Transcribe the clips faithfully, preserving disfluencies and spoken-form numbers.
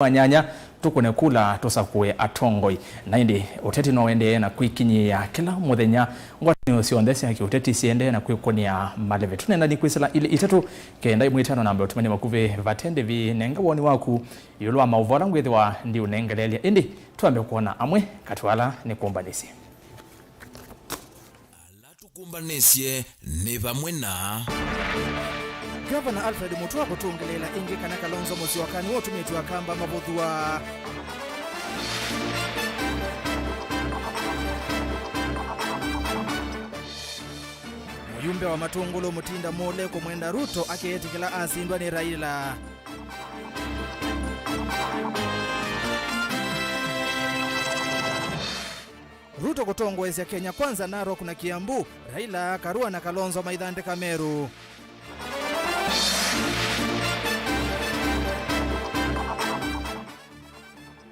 wa nyanya, tũkũne kula tũsakũe atongoi. Na ĩndĩ ũteti no ũendee na kwĩkinyĩĩa kĩla mũthenya. Ngwatanĩo syonthe sya kĩũteti siendee na kwĩkũnĩa maleve. Tũnenda nĩ kwĩsĩla ilĩ itatũ kenda ĩmwe itano namba ũtũmani makuvĩ vate ndĩvi. Nenga woni waku ĩũlũ wa maũvoo ala ngwĩthĩwa ndiũnengeleelya. Ĩndĩ twambe kwona amwe katĩ wa ala nĩkũmbanĩsye. Ala tũkũmbanĩsye nĩ vamwe na Gavana Alfred Mutua kũtũngĩlĩĩla ĩngĩ kana Kalonzo Musyoka nĩwe ũtumĩtw'e Akamba mavũthw'a. Mũyumbe wa Matũngũlũ Mutinda Mule kũmwenda Ruto akeetĩkĩla asindwa nĩ Raila. Ruto kũtongoesya Kenya Kwanza Narok na Kiambu, Raila, Karua na Kalonzo maithandĩka Meru.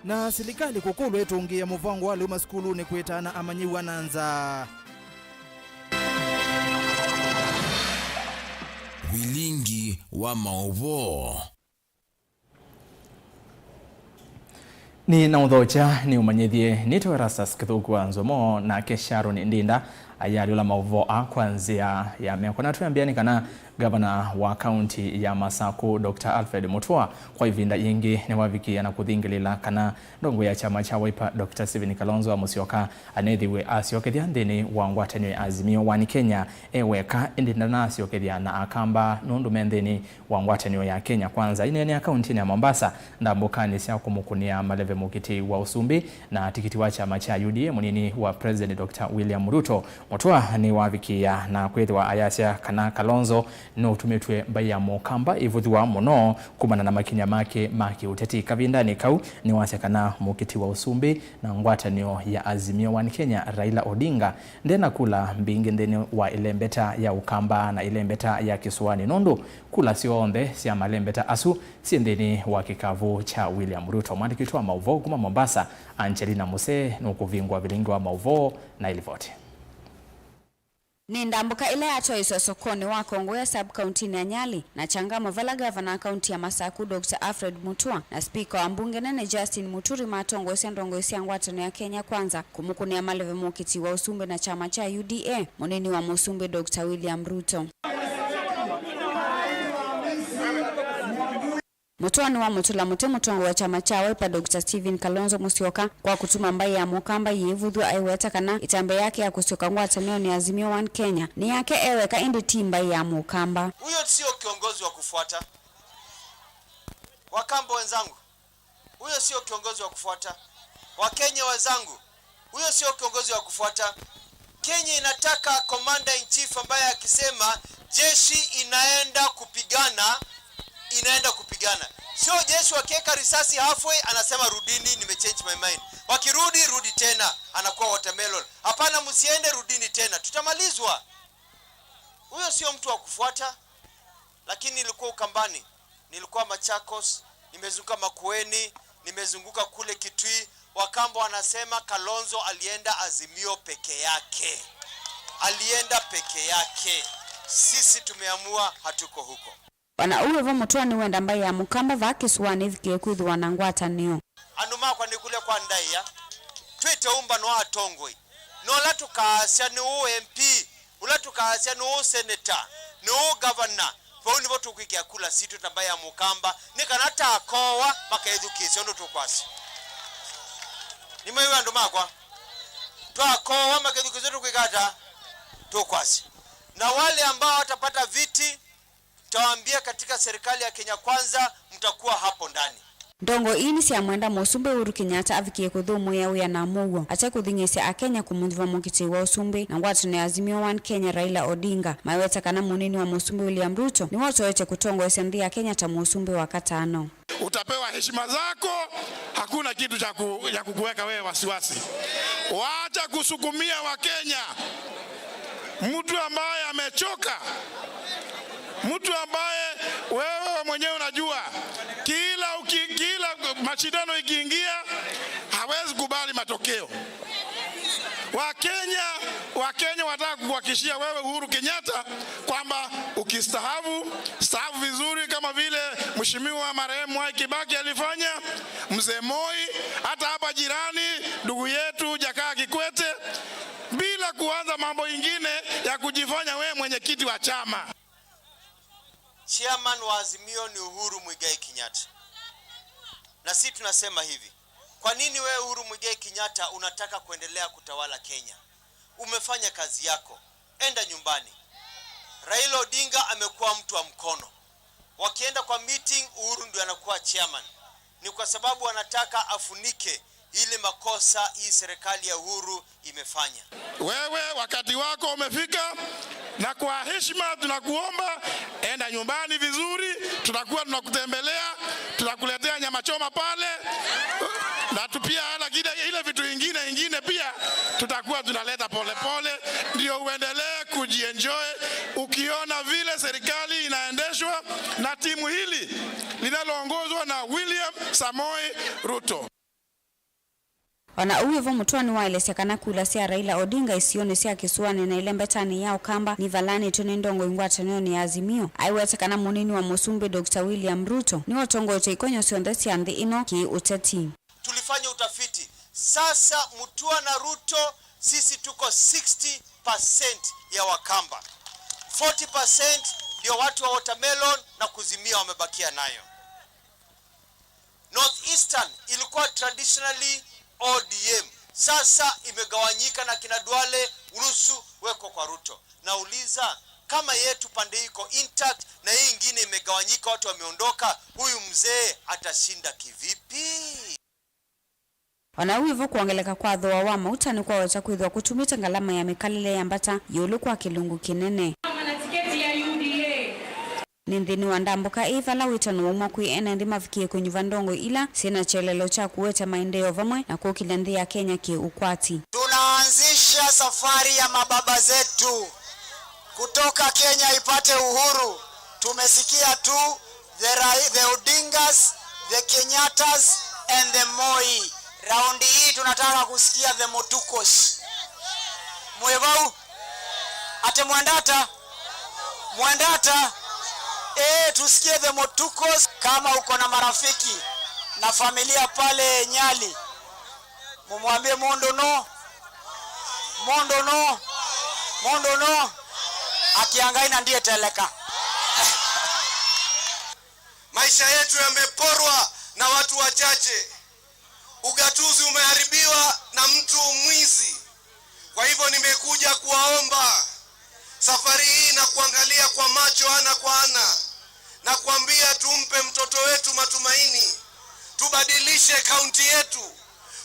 Na silikalĩ kũkũlw'a ĩtũngĩĩe mũvango wa lĩu masukulunĩ kwĩtana amanyĩw'a na nza. Vilingi wa maũvoo. Nĩ na ũthokya nĩ ũmanyĩthye nĩtawa Erastus Kĩthũku wa Nzomo, nake Sharon Ndinda ayaalyũla maũvoo aa kwa nzĩa ya meko. Na twĩambĩa nĩ kana gavana wa kaunti ya Masaku, Doctor Alfred Mutua, kwa ĩvinda yĩngĩ nĩwavikĩĩa na kũthingĩlĩla kana ndongoi ya kyama kya Wiper, Doctor Stephen Kalonzo wa Musyoka, anethĩwe asyokethya nthĩnĩ wa ngwatanĩo ya Azimio One Kenya e weka, ĩndĩ ndanasyokethya na Akamba nũndũ me nthĩnĩ wa ngwatanĩo ya Kenya Kwanza. Aineenea kauntinĩ ya Mombasa ndambũkanĩ sya kũmũkũnĩa maleve mũkitĩi wa ũsumbĩ na tikiti wa kyama kya U D A, mũnini wa President Doctor William Ruto, Mutua nĩwavikĩĩa na kwĩthĩwa ayasya kana Kalonzo nũtumĩtw'e mbaĩ ya Mũkamba ĩvũthw'a mũno kumana na makinya make ma kĩũteti. Kavindanĩ kau, nĩwasya kana mũkitĩi wa ũsumbĩ na ngwatanĩo ya Azimio One Kenya, Raila Odinga, nde na kula mbingĩ nthĩnĩ wa ĩlembeta ya Ũkamba na ĩlembeta ya Kĩsũanĩ, nũndũ kula syonthe sya malembeta asu syĩ nthĩnĩ wa kĩkavũ kya William Ruto. Mwandĩki witũ wa maũvoo kuma Mombasa, Angelina Musee, nũkũvingũa vilingi wa maũvoo na ĩlivoti. Nĩ ndambũka ĩla yatwaĩĩswe sokonĩ wa Kongowea sub-kauntinĩ ya Nyali na Changamwe, vala gavana wa kaunti ya Masaku, Doctor Alfred Mutua, na spika wa mbunge nene Justin Muturi matongoesya ndongoi sya ngwatanĩo ya Kenya Kwanza kũmũkũnĩa maleve mũkitĩi wa ũsumbĩ na kyama kya U D A, mũnini wa mũsumbĩ Doctor William Ruto. Mũtwaani wa mũtũla mũtĩ mũtongoi wa kyama kya Wiper, Doctor Stephen Kalonzo Musyoka, kwa kũtuma mbaĩ ya Mũkamba yĩĩvũthw'a aiweta kana ĩtambya yake ya kũsyoka ngwatanĩonĩ ya Azimio One Kenya nĩ yake e weka, ĩndĩ ti mbaĩ ya Mũkamba. Huyo sio kiongozi wa kufuata. Wakamba wenzangu, huyo sio kiongozi wa kufuata. Wakenya wenzangu, huyo sio kiongozi wa kufuata. Kenya inataka commander in chief ambaye akisema jeshi inaenda kupigana, inaenda kupigana. Sio jeshi wakiweka risasi halfway anasema, "Rudini, nimechange my mind." Wakirudi, rudi tena, anakuwa watermelon. "Hapana, msiende, rudini tena." Tutamalizwa. Huyo sio mtu wa kufuata. Lakini nilikuwa Ukambani, nilikuwa Machakos, nimezunguka Makueni, nimezunguka kule Kitui. Wakamba wanasema Kalonzo alienda Azimio peke yake. Alienda peke yake. Sisi tumeamua hatuko huko. O na ũu vo, Mũtũa nĩwenda mbaĩ ya Mũkamba vaa kĩsũanĩ ĩvikĩe kwĩthĩwa na ngwatanĩo. Andũ makwa, nĩ kũlya kwa ndaĩa, twĩte ũmbano wa atongoi. Na ũla tũkaasya nĩ ũ M P, ũla tũkaasya nĩ ũ senator, nĩ ũ governor, vau nĩvo tũkwĩkĩa kula sitũ ta mbaĩ ya Mũkamba, nĩ kana twakoowa makethukĩĩsya ũndũ tũkwasya. Nĩmwĩw'a andũ makwa? Twakoowa makethukĩĩsya tũkwĩka ata? Tũkwasya. Na wale ambao watapata viti, tutawaambia katika serikali ya Kenya Kwanza, mtakuwa hapo ndani. Ndongoi ii nĩsyamwenda Mũsumbĩ Uhuru Kenyatta avikĩe kũthũmũĩa wĩa na mũuo, ate kũthing'ĩĩsya Akenya kũmũnyuva mũkitĩi wa ũsumbĩ na ngwatanĩo ya Azimio One Kenya, Raila Odinga. Maweta kana mũnini wa Mũsumbĩ William Ruto nĩwe ũtoetye kũtongoesya nthĩ ya Kenya ta Mũsumbĩ wa katano. Utapewa heshima zako, hakuna kitu cha ku-, ya kukuweka wewe wasiwasi. Wacha kusukumia Wakenya mtu ambaye amechoka, mtu ambaye wewe mwenyewe unajua kila uki-, kila mashindano ikiingia, hawezi kubali matokeo. Wakenya, Wakenya wataka kukuhakikishia wewe Uhuru Kenyatta kwamba ukistahafu, stahafu vizuri kama vile Mheshimiwa marehemu Mwai Kibaki alifanya, Mzee Moi, hata hapa jirani ndugu yetu Jakaya Kikwete, bila kuanza mambo ingine ya kujifanya wewe mwenyekiti wa chama. Chairman wa Azimio ni Uhuru Muigai Kenyatta. Na si tunasema hivi, kwa nini wewe Uhuru Muigai Kenyatta unataka kuendelea kutawala Kenya? Umefanya kazi yako, enda nyumbani. Raila Odinga amekuwa mtu wa mkono. Wakienda kwa meeting, Uhuru ndio anakuwa chairman. Ni kwa sababu anataka afunike ile makosa hii serikali ya Uhuru imefanya. Wewe, wakati wako umefika, na kwa heshima tunakuomba, enda nyumbani vizuri, tutakuwa tunakutembelea, tutakuletea nyama choma pale, na tu pia, lakini ile vitu ingine, ingine pia tutakuwa tunaleta polepole, ndio uendelee kujienjoy ukiona vile serikali inaendeshwa na timu hili linaloongozwa na William Samoei Ruto. O na ũu wĩ vo, Mutua nĩwaelesya kana kula sya Raila Odinga isionĩ sya Kĩsũanĩ na ĩlembetanĩ ya Ũkamba nivalanĩtw'e nĩ ndongoi ngwatanĩonĩ ya Azimio. Aiweta kana mũnini wa mũsumbĩ Doctor William Ruto nĩwe ũtongoetye ikonyo syonthe sya nthĩ ĩno kĩ-ũteti. Tulifanya utafiti. Sasa Mutua na Ruto, sisi tuko sixty percent ya Wakamba. Forty percent ndio watu wa watermelon na kuzimia wamebakia nayo. North Eastern ilikuwa traditionally O D M. Sasa imegawanyika na kina Duale, nusu weko kwa Ruto. Nauliza, kama yetu pande iko intact na hii ingine imegawanyika, watu wameondoka, huyu mzee atashinda kivipi? O na ũu wĩ vo, kwongeleka kwa thooa wa mauta nĩkwaweta kwĩthĩwa kũtumĩte ngalama ya mĩkalĩle yambata ĩũlũ kwa kĩlungu kĩnene. Nĩ nthĩnĩ wa ndambũka ĩĩ vala wĩtano waumwa kwĩ ene nthĩ mavikĩe kũnyuva ndongoi ila syĩ na kyelelo kya kũete maendeeo vamwe na kũkĩlya nthĩ ya Kenya kĩ-ũkwati. Tunaanzisha safari ya mababa zetu kutoka Kenya ipate uhuru. Tumesikia tu the Rai-, the Odingas, the Kenyattas and the Moi. Raundi hii tunataka kusikia the Motukos. Mwĩ vau? Ate mwendata? Mwendata? Eh, tusikie the Motukos. Kama uko na marafiki na familia pale Nyali, mumwambie mũndũ no, mũndũ no, mũndũ no, akia Ngai na ndieteleka. Maisha yetu yameporwa na watu wachache. Ugatuzi umeharibiwa na mtu mwizi. Kwa hivyo nimekuja kuwaomba safari hii na kuangalia kwa macho ana kwa ana na kuambia tumpe mtoto wetu matumaini. Tubadilishe kaunti yetu.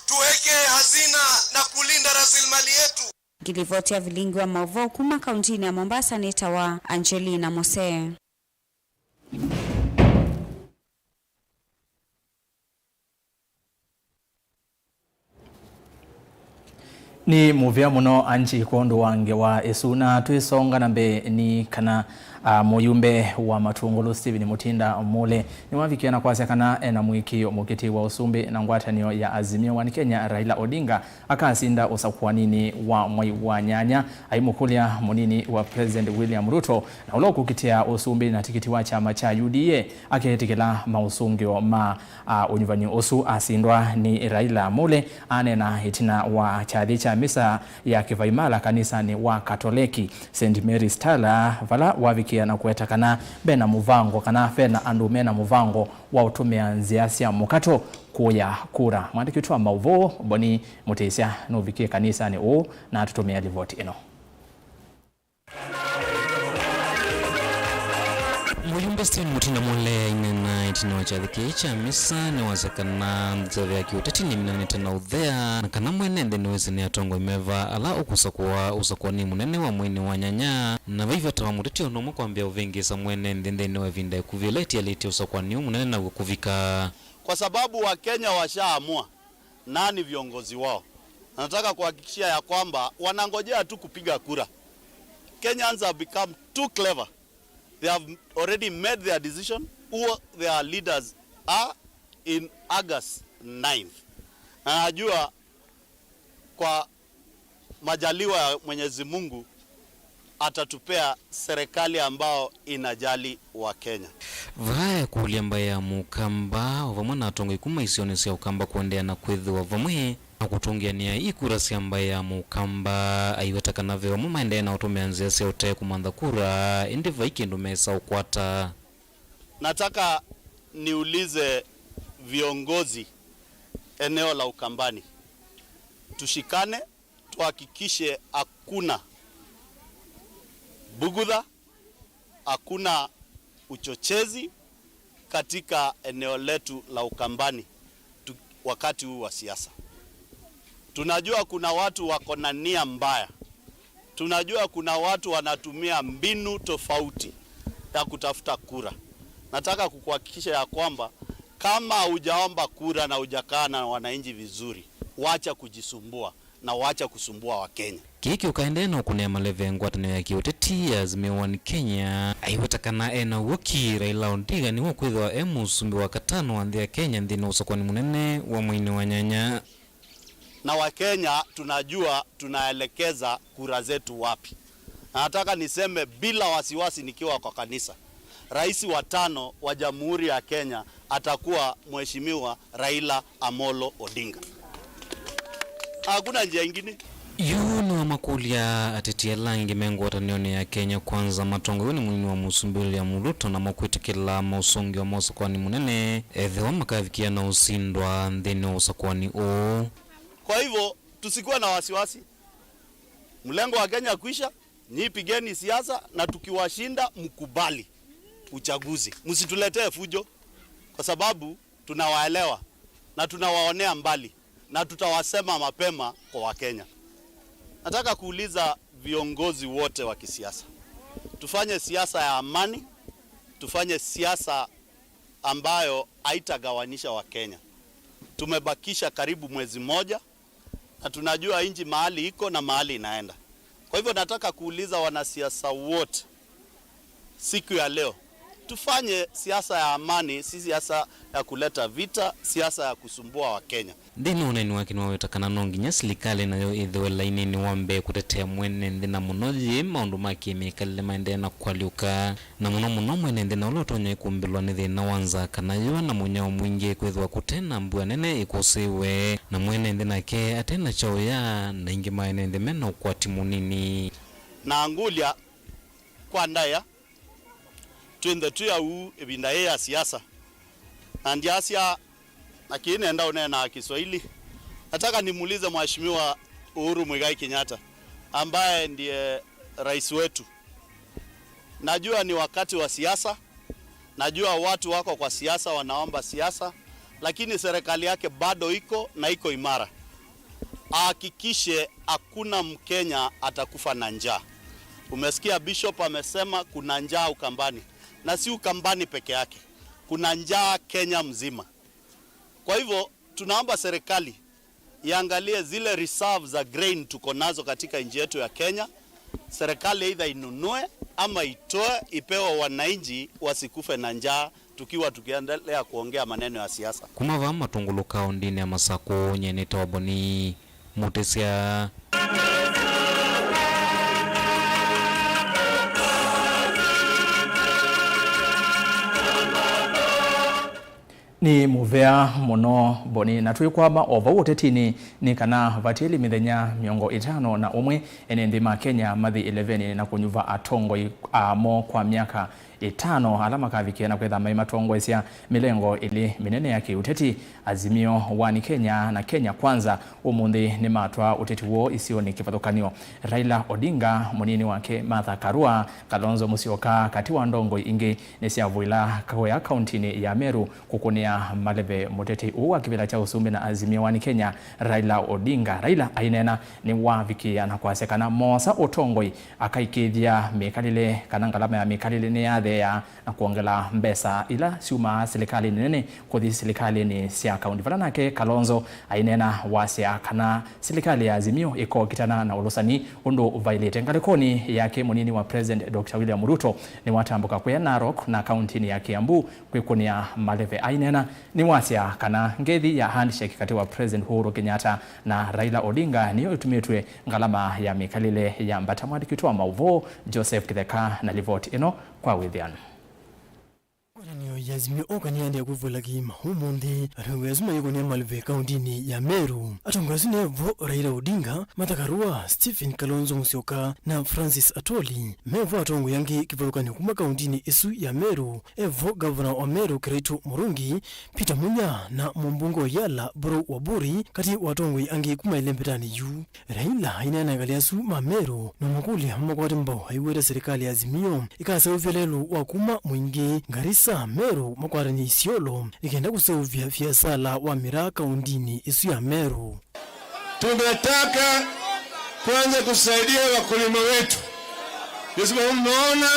Tuweke hazina na kulinda rasilimali yetu. Ngilivoti ya vilingi wa mauvoo kuma kauntinĩ ya Mombasa nĩtawa Angelina Mose. Nĩ mũvea mũno Angie kwondũ wa ngewa ĩsu, na twĩsonga na mbee nĩ kana, a, mũyumbe wa Matungulu Stephen Mutinda Mule nĩwavikie na kwasya kana ena mũĩkĩĩo mũkĩti wa ũsumbĩ na ngwatanĩo ya Azimio One Kenya Raila Odinga akasinda ũsakũaninĩ wa mwai wa nyanya, aimũkũlya mũnini wa President William Ruto na ũla ũkũkitĩa ũsumbĩ na tikiti wa kyama kya U D A aketĩkĩla maũsũngĩo ma, a, ũnyuvani ũsu asindwa nĩ Raila. Mule aneena ĩtina wa kyathĩ kya misa ya kĩvaimala kanisanĩ wa Katoleki Saint Mary's Tala, vala wavikie na kũweta kana vena mũvango, kana vena andũ mena mũvango wa ũtũmĩa nzĩa sya mũkato kũya kura. Mwandĩki witũ wa maũvoo Boni Mũtĩsya nũvikie kanisanĩ ũũ na atũtũmĩa livoti ĩno. Mũyumbe Stephen Mutinda Mule aineena ĩtina wa kyathĩ kĩĩ kya misa nĩwasya kana nzeve ya kĩũteti nĩminanĩte na ũthea, na kana mwene nthĩ nĩwĩsĩ nĩ atongoi meva ala ũkũsakũa ũsakũani mũnene wa mweinĩ wa nyanya, na vai vata wa mũteti o na ũmwe kwambĩa ũvĩngĩĩsa mwene nthĩ nthĩnĩ wa ĩvinda ĩkuvĩ ĩla ĩtialĩtye ũsakũani ũũ mũnene naw'o kũvika. Kwa sababu Wakenya washaamua nani viongozi wao, na nataka kuhakikishia ya kwamba wanangojea tu kupiga kura. Kenyans have become too clever. They have already made their decision who their leaders are in August ninth. Na najua kwa majaliwa ya Mwenyezi Mungu, atatupea serikali ambao inajali wa Kenya. Vaa ekũlya mbaĩ ya Mũkamba, o vamwe na atongoi kuma isionĩ sya Ũkamba kũendeea na kwĩthĩwa vamwe na kũtũngĩanĩa ii kura sya mbaĩ ya Mũkamba. Aiweta kana ve vamwe maendeee na ũtũmĩa nzĩa sya ũtee kũmantha kura, ĩndĩ vai kĩndũ mesa ũkwata. Nataka niulize viongozi eneo la Ukambani, tushikane, tuhakikishe hakuna bugudha, hakuna uchochezi katika eneo letu la Ukambani tu, wakati huu wa siasa. Tunajua kuna watu wako na nia mbaya. Tunajua kuna watu wanatumia mbinu tofauti ya kutafuta kura. Nataka kukuhakikisha ya kwamba kama hujaomba kura na hujakaa na wananchi vizuri, wacha kujisumbua na wacha kusumbua Wakenya. Kĩĩ kĩũkaendee na ũkũnĩa maleve ngwatanĩo ya kĩũteti ya Azimio One Kenya. Aiweta kana e na ũw'o ki Raila Odinga nĩwe ũkwĩthĩwa e mũsumbĩ wa katano wa nthĩ ya Kenya nthĩnĩ wa ũsakũani mũnene wa mweinĩ wa nyanya. Na Wakenya tunajua tunaelekeza kura zetu wapi. Na nataka niseme bila wasiwasi nikiwa kwa kanisa, rais wa tano wa Jamhuri ya Kenya atakuwa Mheshimiwa Raila Amolo Odinga. Hakuna njia ingine. Yu nĩwamakũlya ateti ala angĩ me ngwatanĩonĩ ya Kenya Kwanza matongoew'e nĩ mũnini wa mũsumbĩ William Ruto namo kwĩtĩkĩla maũsũngĩo ma ũsakũani mũnene ethĩwa makavikĩa na ũsindwa nthĩnĩ wa ũsakũani ũũ. Kwa hivyo, tusikuwa na wasiwasi. Mlengo wa Kenya kwisha, nyi pigeni siasa na tukiwashinda mkubali uchaguzi. Msituletee fujo kwa sababu tunawaelewa na tunawaonea mbali na tutawasema mapema kwa Wakenya. Nataka kuuliza viongozi wote wa kisiasa, tufanye siasa ya amani, tufanye siasa ambayo haitagawanisha Wakenya. Tumebakisha karibu mwezi mmoja na tunajua nchi mahali iko na mahali inaenda. Kwa hivyo nataka kuuliza wanasiasa wote siku ya leo, tufanye siasa ya amani, si siasa ya kuleta vita, siasa ya kusumbua Wakenya. Nthĩnĩ wa ũneeni wake nĩwaweta kana no nginya silikalĩ nayo ĩthĩwe laininĩ wa mbee kũtetea mwene nthĩ, na mũno yĩ maũndũ ma kĩmĩkalĩle maendee na kũalyũka, na mũno mũno mwene nthĩ na ũla ũtonya ĩkumbĩlwa nĩ thĩna wa nzaa kana yũa na mũnyao mwingĩ, kwĩthĩwa kũte na mbua nene ĩkũsĩĩwe, na mwene nthĩ nake ate na kya ũya, na aingĩ ma ene nthĩ me na ũkwati mũnini. Na ngũlya kwa ndaĩa, twĩ nthĩ twĩ au ĩvinda yĩĩ ya siasa. Na ndiasya, lakini nenda ũneenaa Kiswahili. Nataka nimuulize Mheshimiwa Uhuru Muigai Kenyatta, ambaye ndiye rais wetu. Najua ni wakati wa siasa, najua watu wako kwa siasa, wanaomba siasa, lakini serikali yake bado iko na iko imara. Ahakikishe hakuna Mkenya atakufa na njaa. Umesikia Bishop amesema kuna njaa Ukambani, na si Ukambani peke yake, kuna njaa Kenya mzima. Kwa hivyo, tunaomba serikali iangalie zile reserves za grain tuko nazo katika nchi yetu ya Kenya. Serikali either inunue ama itoe, ipewe wananchi wasikufe na njaa tukiwa tukiendelea kuongea maneno ya siasa. Kuma vaa Matungulu kaũndĩnĩ ya Masakũ, nyie nĩtawa Boni Mũtĩsya. Nĩ mũvea mũno Boni, na twĩkwama o vau ũtetinĩ, nĩ kana vatiĩli mĩthenya mĩongo ĩtano na ũmwe ene nthĩ ma Kenya mathi ĩlevenĩ na kũnyuva atongoi amo kwa myaka ĩtano ala makavikĩa na kwĩtha maimatongoesya mĩlengo ĩlĩ mĩnene ya kĩũteti, Azimio One Kenya na Kenya Kwanza. Ũmũnthĩ nĩmatwaa ũteti woo isionĩ kĩvathũkany'o. Raila Odinga, mũnini wake Martha Karua, Kalonzo Musyoka, katĩ wa ndongoi ingĩ, nĩsyavũĩla kũya kaũntĩnĩ ya Meru kũkũnĩa maleve mũteti ũũ wa kĩvĩla kya ũsumbĩ na Azimio One Kenya, Raila Odinga. Raila aineena nĩwavikĩĩa na kwasya kana moosa ũtongoi akaikĩĩthya mĩkalĩle kana ngalama ya mĩkalĩle nĩyathĩ. ya na kwongela mbesa ila syumaa silikalĩnĩ nene kũthi silikalĩnĩ sya kaunti, vala nake Kalonzo aineena wasya kana silikalĩ ya Azimio ĩkokitana na ũlũsani ũndũ ũvaĩlĩte. Ngalĩkonĩ yake, mũnini wa President Doctor William Ruto nĩwatambũka kũya Narok na kauntinĩ ya Kiambu kwĩkũnĩa maleve. Aineena, nĩwasya kana ngethi ya handshake katĩ wa President Uhuru Kenyatta na Raila Odinga nĩyo ĩtumĩtw'e ngalama ya mĩkalĩle yambata. Mwandĩki witũ wa maũvoo Joseph Kitheka na livoti ĩno kwa wĩthĩano. Ngwatanĩo ya Azimio oka nĩyaendee kwĩvũla kĩima ũmũnthĩ atongoi asu mayĩkũnĩa maleve kauntinĩ ya Meru. Atongoi asu nĩvo Raila Odinga, Martha Karua, Stephen Kalonzo Musyoka na Francis Atwoli. Mevo atongoi angĩ kĩvathũkany'o kuma kauntinĩ ĩsu ya Meru. Evo ngavana wa Meru Kiraitu Murungi, Peter Munya na mũmbunge wa Yala Buru Waburi katĩ wa atongoi angĩ kuma ĩlembetanĩ yu. Raila aineena ĩkalĩ asu ma Meru na makũlya mamakwate mbau aiweta silikalĩ ya Azimio ĩkaseũvya lelũ wa kuma Mwingi, Garissa, Meru makwatany'e Isiolo nĩ kenda kũseũvya viasala wa miraa kauntinĩ ĩsu ya Meru. Tungetaka kwanza kusaidia wakulima wetu. Ndio sababu mnaona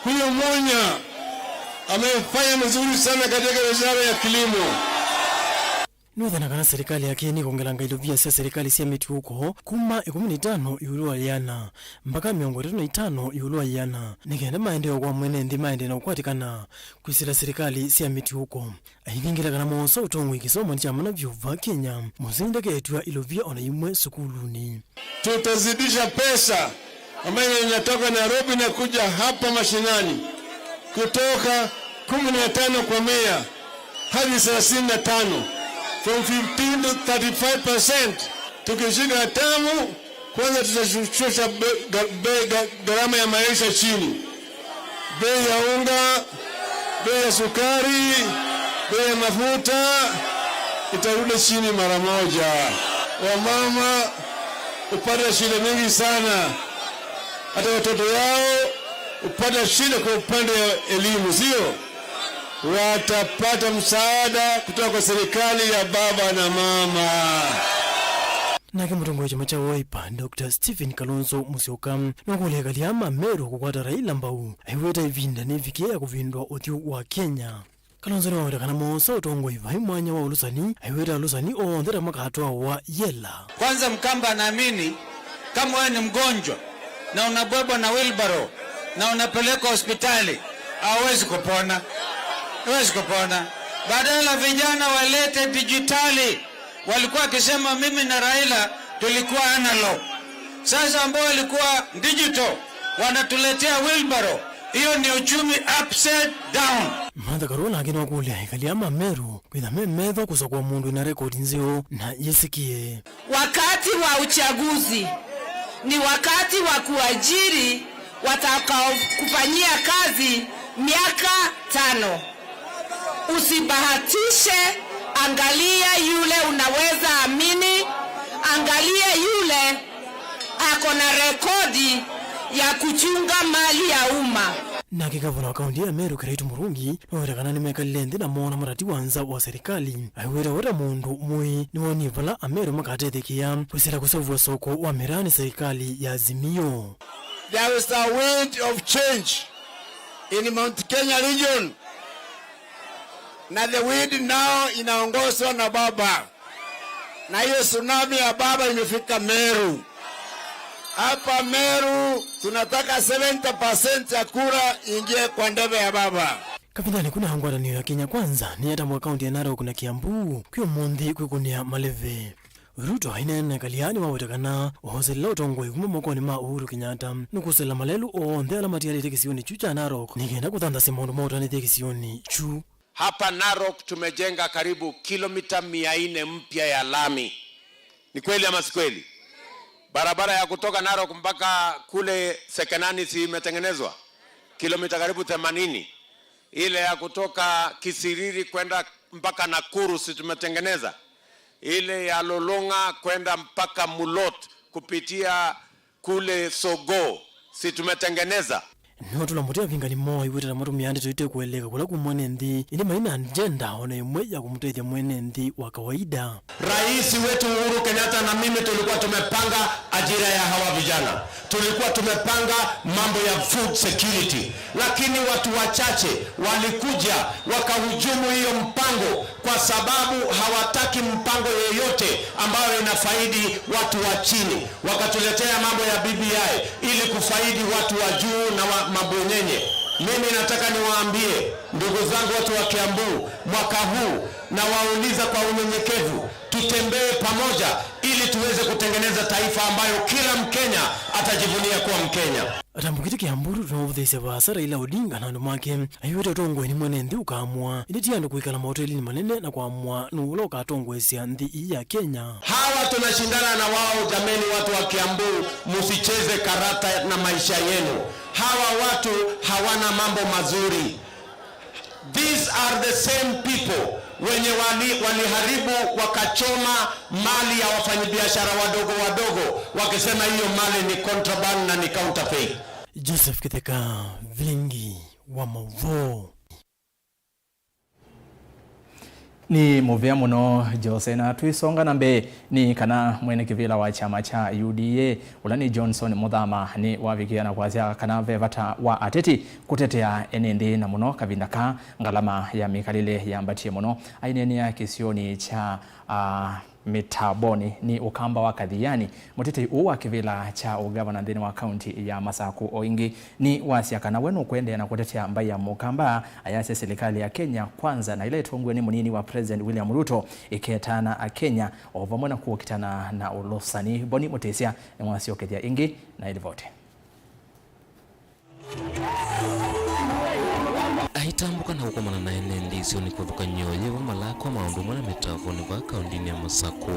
huyu Munya amefanya mzuri sana katika wizara ya kilimo. Nĩwĩthana kana silikalĩ yake nĩkongela ngaĩlovia sya silikalĩ sya mĩtiũko kuma ĩkũmi na itano ĩũlũ wa ĩana mpaka mĩongo ĩtatũ na itano ĩũlũ wa ĩana, nĩ kenda maendeeo kwa mwene nthĩ maendee na ũkwatĩkana kwĩsĩla silikalĩ sya mĩtiũko. Aivingĩla kana moosa ũtongoi kĩsomonĩ kya mana vyũ va Kenya, mũsyai ndaketw'a ilovia o na imwe sukulunĩ. Tutazidisha pesa ambayo inatoka Nairobi na kuja hapa mashinani, kutoka kumi na tano kwa mia hadi thelathini na tano, from fifteen to thirty-five percent. Tukishika hatamu, kwanza tutashusha be-, ga-, be-, ga-, gharama ya maisha chini. Bei ya unga, bei ya sukari, bei ya mafuta itarudi chini mara moja. Wamama hupata shida mingi sana, hata watoto yao hupata shida kwa upande wa elimu, sio? Watapata msaada kutoka kwa serikali ya baba na mama. Nake mũtongoi wa kyama kya Wiper, Doctor Stephen Kalonzo Musyoka, nũkũlya ĩkalĩ aa ma Meru kũkwata Raila mbau, aiweta ĩvinda nĩvikie ya kũvindũa ũthyũ wa Kenya. Kalonzo nĩwaweta kana moosa ũtongoi vai mwanya wa ũlũsani, aiweta alũsani onthe ta makatwawa yela. Kwanza, Mkamba anaamini kama wewe ni mgonjwa na unabebwa na wheelbarrow na unapelekwa hospitali, hauwezi kupona. Huwezi kupona. Badala vijana walete dijitali, walikuwa wakisema mimi na Raila tulikuwa analog. Sasa ambao walikuwa digital, wanatuletea wheelbarrow. Hiyo ni uchumi upside down. Martha Karua nake nĩwakũlya ĩkalĩ aa ma Meru kwĩtha me metho kũsakũa mũndũ wĩna rekodi nzeo na yĩsĩkĩe. Wakati wa uchaguzi ni wakati wa kuajiri watakaokufanyia kazi miaka tano. Usibahatishe, angalia yule unaweza amini, angalia yule ako na rekodi ya kuchunga mali ya umma. Nake ngavana wa kaunti ya Meru, Kiraitu Murungi, nĩwaweta kana nĩmekalile nthĩ na moona mũtati wa nza wa serikali. Aiweta we ta mũndũ mũĩ nĩwonie vala Ameru makatetheekea kwĩsĩla kũseũvw'a soko wa mĩraa nĩ serikali ya Azimio. There is a wind of change in Mount Kenya region. Na the wind now inaongozwa na baba. Na hiyo tsunami ya baba imefika Meru. Hapa Meru tunataka seventy percent ya kura ingie kwa ndebe ya baba. Kavindanĩ kuna ngwatanĩo ya Kenya Kwanza nĩyatambũka kaunti ya Narok na Kiambu kwĩ ũmũnthĩ kwĩkũnĩa maleve. Ruto aineena ĩkalĩ aa nĩwaweta kana ũhoselele ũtongoi kuma mokonĩ ma Uhuru Kenyatta nũkũsela malelũ onthe ala matialĩte kĩsionĩ kyu kya Narok nĩ kenda kũthanthasya maũndũ maũtanĩthye kĩsionĩ kyu. Hapa Narok tumejenga karibu kilomita mia nne mpya ya lami. Ni kweli ama si kweli? Barabara ya kutoka Narok mpaka kule Sekenani si imetengenezwa? Kilomita karibu themanini. Ile ya kutoka Kisiriri kwenda mpaka Nakuru si tumetengeneza? Ile ya Lolong'a kwenda mpaka Mulot kupitia kule Sogo, si tumetengeneza? Nĩwatũla mũtĩ avingani moo aiw'ĩte ta matũmĩaa ndeto itekũeleeka kũla kumwa nĩ nthĩ, ĩndĩ mai na agenda o na ĩmwe ya kũmũtethya mwene nthĩ wa kawaida. Rais wetu Uhuru Kenyatta na mimi tulikuwa tumepanga ajira ya hawa vijana, tulikuwa tumepanga mambo ya food security, lakini watu wachache walikuja wakahujumu hiyo mpango kwa sababu hawataki mpango yeyote ambayo inafaidi watu wa chini. Wakatuletea mambo ya B B I ili kufaidi watu wa juu na wa mabwenyenye. Mimi nataka niwaambie, ndugu zangu watu wa Kiambu, mwaka huu nawauliza kwa unyenyekevu, tutembee pamoja ili tuweze kutengeneza taifa ambayo kila Mkenya atajivunia kuwa Mkenya. Atambũkĩte Kiambu, tũnaũvũthĩĩsya vaasa Raila Odinga na andũ make aiw'ĩte ũtongoinĩ mwene nthĩ ũkaamũa, ĩndĩ ti andũ kwĩkala maotelinĩ manene na kũamũa nũũ ũla ũkatongoesya nthĩ ii ya Kenya. Hawa tunashindana na wao, jameni, watu wa Kiambu, musicheze karata na maisha yenu. Hawa watu hawana mambo mazuri. These are the same people wenye wali-, waliharibu wakachoma mali ya wafanyabiashara wadogo wadogo, wakisema hiyo mali ni contraband na ni counterfeit. Joseph Kitheka, Vilingi wa Mauvoo. Nĩ mũvea mũno, Jose, na twĩsonga na mbee, nĩ kana mwene kĩvĩla wa kyama kya U D A, ũla nĩ Johnson Mũthama, nĩ wavikĩa na kwasya kana ve vata wa ateti kũtetea ene nthĩ, na mũno kavinda ka ngalama ya mĩkalĩle yambatie mũno. Aineenea kĩsionĩ kya, ah, Mĩtambonĩ nĩ ũkamba wa Kathiani, mũtetei ũũ wa kĩvĩla kya ũgavana nthĩnĩ wa kaunti ya Masaku o ĩngĩ nĩ wasya kana we nũkũendeea na kũtetea mbaĩ ya Mũkamba, ayasya silikalĩ ya Kenya Kwanza na ĩla ĩtongoew'e nĩ mũnini wa President William Ruto ĩketaana Akenya o vamwe na kũkitana na ũlũsani. Boni Mũtĩsya nĩwasyokethya ĩngĩ na ĩlivoti. Aitambũka na kũkomana na ene nthĩ isionĩ kĩvathũkany'o yĩvo malakwa maũndũ amwe na mĩtavonĩ vaa kaũndĩnĩ ya Masaku,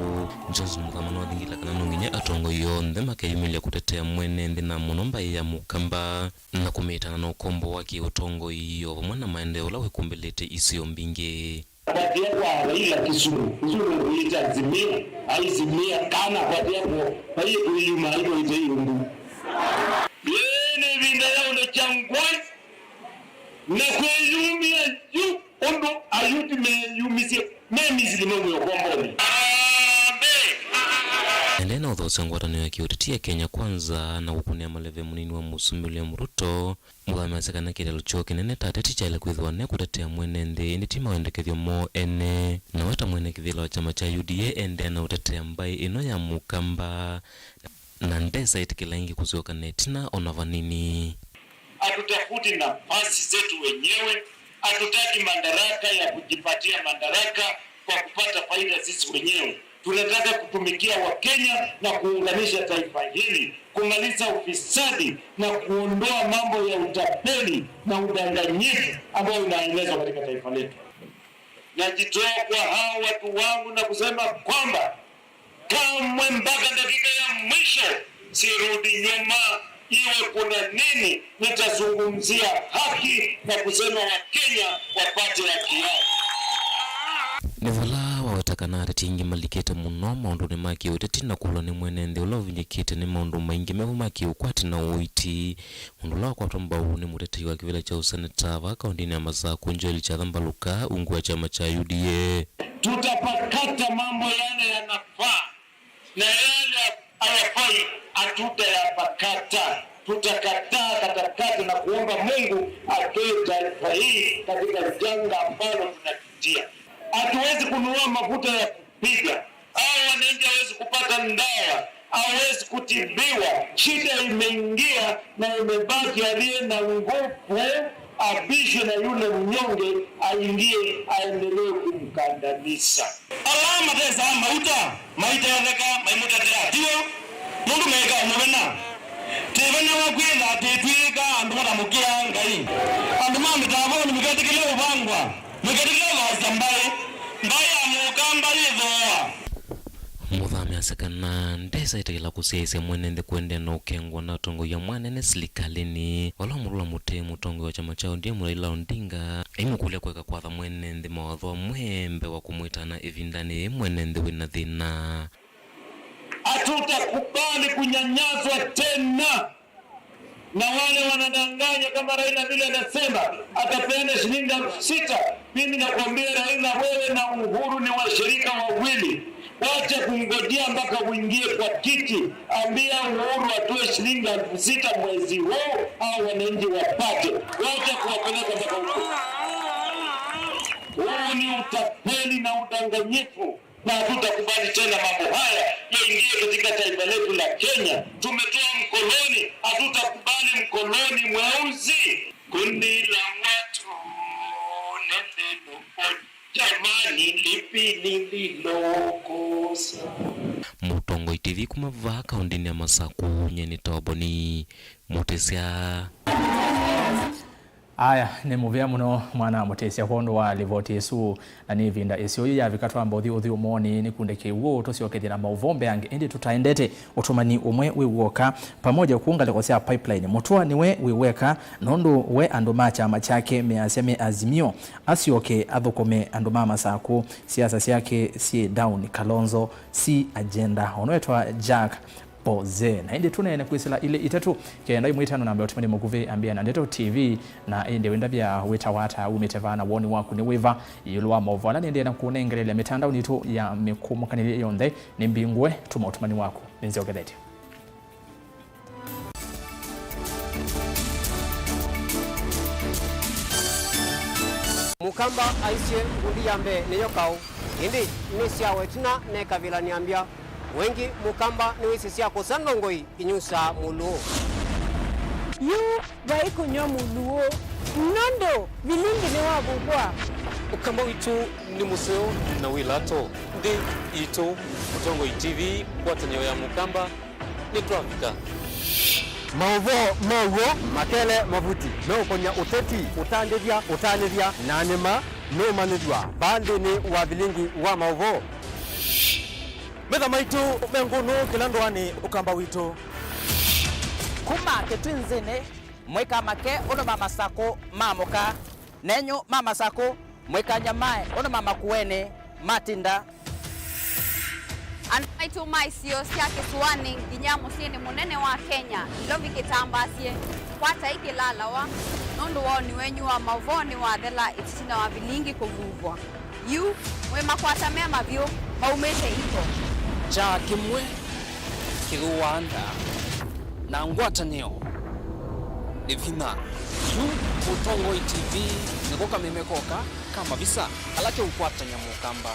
Johnson Mũthama nĩwathingĩla kana no nginya atongoi onthe makeyumĩlya kũtetea mwene nthĩ na mũno mbaĩ ya Mũkamba na kũmĩtana na ũkombo wa kĩ-ũtongoi o vamwe na maendeeo ũla wĩkumbĩlĩte isio mbingĩ. Kwatia kwa Raila Kisumu, Kisumu kuita Azimio, Azimio kana kwatia kwa, kwa hiyo kuiuma hiyo ite yumbu. Yeye nĩ ĩvinda ya ũndũ kyangwai na kwĩyumĩa yu ũndũ Ayuti meyumisye me Misili maumie ũkombonĩ. Aendee na ũthoosya ngwatanĩo ya kĩũteti ya Kenya Kwanza na kũkũnĩa maleve mũnini wa mũsumbĩ William Ruto. Mũthama asya kana kĩtalo kyoo kĩnene ta ateti kyaĩle kwĩthĩwa ne kũtetea mwene nthĩ, ĩndĩ ti mawendekethyo moo ene. Nawe ta mwene kĩvĩla wa kyama kya U D A, endeea na ũtetea mbaĩ ĩno ya Mũkamba, na ndesa ĩtĩkĩla ĩngĩ kũsyoka na ĩtina o na vanini. Hatutafuti nafasi zetu wenyewe, hatutaki madaraka ya kujipatia madaraka kwa kupata faida sisi wenyewe. Tunataka kutumikia Wakenya na kuunganisha taifa hili, kumaliza ufisadi na kuondoa mambo ya utapeli na udanganyifu ambayo inaenezwa katika taifa letu. Najitoa kwa hao watu wangu na kusema kwamba kamwe mpaka dakika ya mwisho sirudi nyuma. Iwe kuna nini, nitazungumzia haki na kusema Wakenya wapate haki yao. Nĩ vala waweta kana ateti aingĩ malikĩte mũno maũndũnĩ ma kĩũteti na kũlwa nĩ mwene nthĩ ũla ũvinyĩkĩte nĩ maũndũ maingĩ mevo ma kĩũkwati na ũiiti. Mũndũ ũla wakwatwa mbau nĩ mũtetei wa kĩvĩla kya ũseneta vaa kaũndĩnĩ ya Masaku, Joel Kyatha Mbaluka, ungu wa kyama kya U D A. Tutapakata mambo yale yanafaa na yale hayafai, hatutayapakata. Tutakataa katakata na kuomba Mungu atoe taifa hii katika janga ambalo tunapitia. Hatuwezi kununua mafuta ya kupiga. Hao wananchi hawezi kupata ndawa, hawezi kutibiwa. Shida imeingia na imebaki, aliye na nguvu abishwe na yule mnyonge aingie, aendelee kumkandamiza. Ala matesaa mauta maitetheka maimũtetea, tiw'o? Nũndũ mekaa mũvena. Tĩvena wa kwĩtha tĩtw'ĩĩka andũ matamũkĩaa Ngai. Andũ ma mĩtavonĩ, mũketĩkĩle ũvangwa. Mũketĩkĩla wasya mbaĩ, mbaĩ ya Mũkamba yĩthooa. Mũthame asya kana ndesa ĩtĩkĩla kũsyaĩĩsya mwene nthĩ kũendeea na ũkengwa na atongoi amwe anene silikalĩnĩ. Vala ũmũtũla mũtĩ mũtongoi wa kyama kya O D M Raila Odinga aimũkũlya kũeka kwatha mwene nthĩ mawatho amwe mbee wa kũmwĩtana ĩvindanĩ yĩĩ mwene nthĩ wĩna thĩna. Hatutakubali kunyanyaswa tena. Na wale wanadanganya kama Raila vile anasema atapeana shilingi elfu sita, mimi nakwambia Raila, wewe na Uhuru ni washirika wawili. Wacha kungojea mpaka uingie kwa kiti. Ambia Uhuru atoe shilingi elfu sita mwezi huu, au wananchi wapate. Wacha kuwapeleka mpaka huko. Huu ni utapeli na udanganyifu, na hatutakubali tena mambo haya yaingie katika taifa letu la Kenya. Tumetoa mkoloni, hatutakubali mkoloni mweusi. Kundi la watu nendeni huko. Jamani, lipi lililokosa? Mũtongoi T V kuma vaa kaũndĩnĩ ya Masaku, nyie nĩ Toboni Mũtĩsya. Aya, nĩ mũvea mũno mwana Mũtĩsya kwondũ wa livoti ĩsu, na nĩ ĩvinda ĩseo yĩyavika twamba ũthi ũthi ũmoni nĩ kundĩ kĩw'ũ tũsyokethye na maũvoo mbeange, ĩndĩ tũtaendete ũtũmani ũmwe wĩ w'oka. Pamoja kũu ngalĩko sya Pipeline, Mũtua nĩwe wĩ weka, nũndũ we andũ ma kyama kyake measya me Azimio, asyoke athũkũme andũ ma Masaku. Siasa syake syĩ down, Kalonzo si agenda. Ũnwetwa Jack Boze. Na ĩndĩ tũneene kwĩsĩla ilĩ itatũ, kenda ĩmwe itano namba ũtũmani mũkuvĩ, ambĩa na Ndeto T V, na ĩndĩ wĩndavya wĩtawa ata, umĩte vaa na woni waku nĩ wĩva ĩũlũ wa maũvoo ala nĩendee na kũnengelelya mĩtandaonĩ itũ ya mĩkũmũkanĩlye yonthe? Nĩ mbingũe, tũma ũtũmani waku. Nĩnzyokethetye. Mũkamba aisye ngundi ya mbee nĩyo kaũ, ĩndĩ nĩ sya wetina nekavĩla nĩambya. Wengĩ Mũkamba nĩwĩsĩ sya kũsa ndongoi inyusaa mũlũũ. Yu vai kũnyw'a mũlũũ, nũndũ vilingi nĩwavukwa. Ũkamba witũ nĩ mũseo na wĩ lato. Nthĩ yitũ, Mũtongoi T V, ngwatanĩo ya Mũkamba, nĩtwavika. Maũvoo ma w'o, makele mavuti, meũkony'a ũteti, ũtandĩthya, ũtanĩthya, na nĩma nũũmanyĩthw'a vaa nthĩnĩ wa vilingi wa maũvoo. Metha maitũ me ngũnũ kĩla ndũanĩ Ũkamba witũ. Kuma Kĩtwinzĩnĩ, mwĩka make ũndũ ma Masakũ maamũka. Nenyu ma Masakũ, mwĩkanyamae ũndũ ma Makueni matinda. Andũ maitũ ma isio sya kĩsũanĩ nginya mũsyĩnĩ mũnene wa Kenya, Nairobi kĩtambasye, kwatai kĩlalawa, nũndũ woni wenyu wa maũvoo nĩwathela ĩtina wa vilingi kũvuvwa. Yu, mwĩ makwata me mavyũ, maumĩte iko. Kyaa kĩmwe kĩthũaa nda, na ngwatanĩo nĩ vinya. Yu Mũtongoi T V nĩko kameme koka ka mavisa ala keũkwatany'a Mũkamba.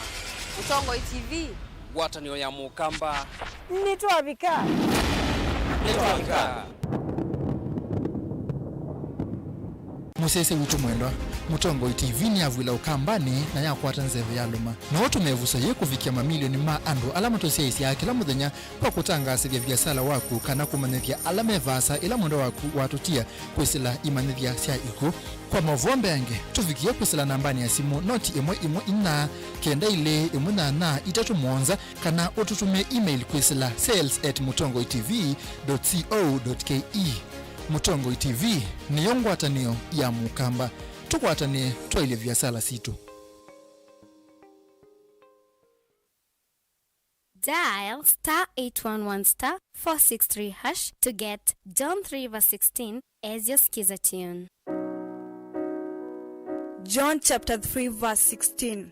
Mũtongoi T V. Ngwatanĩo ya Mũkamba. Nĩtwavika. Nĩtwavika. Mũsyaĩĩsya witũ mwendwa, Mũtongoi T V nĩyavw'ĩla Ũkambanĩ na yakwata nzeve yalũma. No tũmĩvuso yĩĩ kũvikĩa mamilioni ma andũ ala matũsyaĩĩsyaa kĩla mũthenya kwa kũtangaasĩthya viasala waku kana kũmanyĩthya ala me vaasa ĩla mwendwa waku watũtia kwĩsĩla imanyĩthya sya ikw'ũ. Kwa maũvoo mbeange, tũvikĩe kwĩsĩla nambanĩ ya simũ noti ĩmwe ĩmwe inya kenda ilĩ ĩmwe nyanya itatũ mũonza, kana ũtũtũmĩe email kwĩsĩla sales at mũtongoi T V dot co dot K E. Mũtongoi T V nĩyo ngwatanĩo ya Mũkamba. Tũkwatanĩe twaĩlye viasala sitũ. Dial star eight one one star four six three hash to get John three verse sixteen as your skiza tune. John chapter three verse sixteen.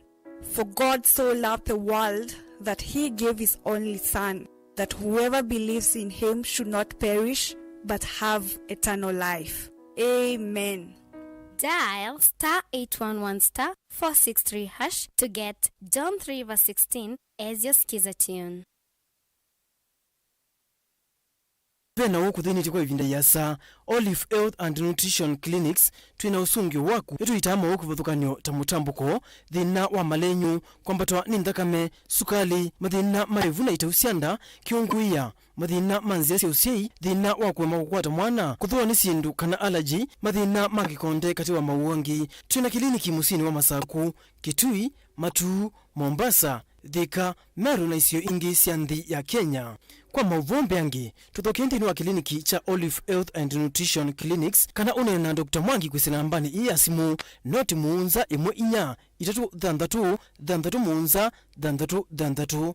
For God so loved the world that he gave his only Son, that whoever believes in him should not perish, but have eternal life. Amen. Dial star eight one one star four six three hash to get John three verse sixteen as your skiza tune. Ve na ũkũthĩnĩtye kwa ĩvinda ĩasa. Olive Health and Nutrition Clinics, twĩ na ũsũngĩo waku. Nĩtũitaa maũũ kĩvathũkany'o ta mũtambũko, thĩna wa malenyu, kwambatwa nĩ nthakame, sukali, mathĩna ma ĩvu na itau sya nda, kĩũngũĩa, mathĩna ma nzĩa sya ũsyai, thĩna wa kũema kũkwata mwana, kũthũwa nĩ syĩndũ kana allergy, mathĩna ma kĩkonde katĩ wa maũũ angĩ. Twĩ na kĩliniki mũsyĩnĩ wa Masaku, Kitui, Matuu, Mombasa, Thika, Meru na isio ingĩ sya nthĩ ya Kenya. Kwa maũvoo mbeange, tũthokee nthĩnĩ wa kĩliniki kya Olive Health and Nutrition Clinics, kana ũneene na Doctor Mwangi kwĩsĩla nambanĩ ĩĩ ya simũ, noti mũonza ĩmwe inya itatũ thanthatũ thanthatũ mũonza thanthatũ thanthatũ.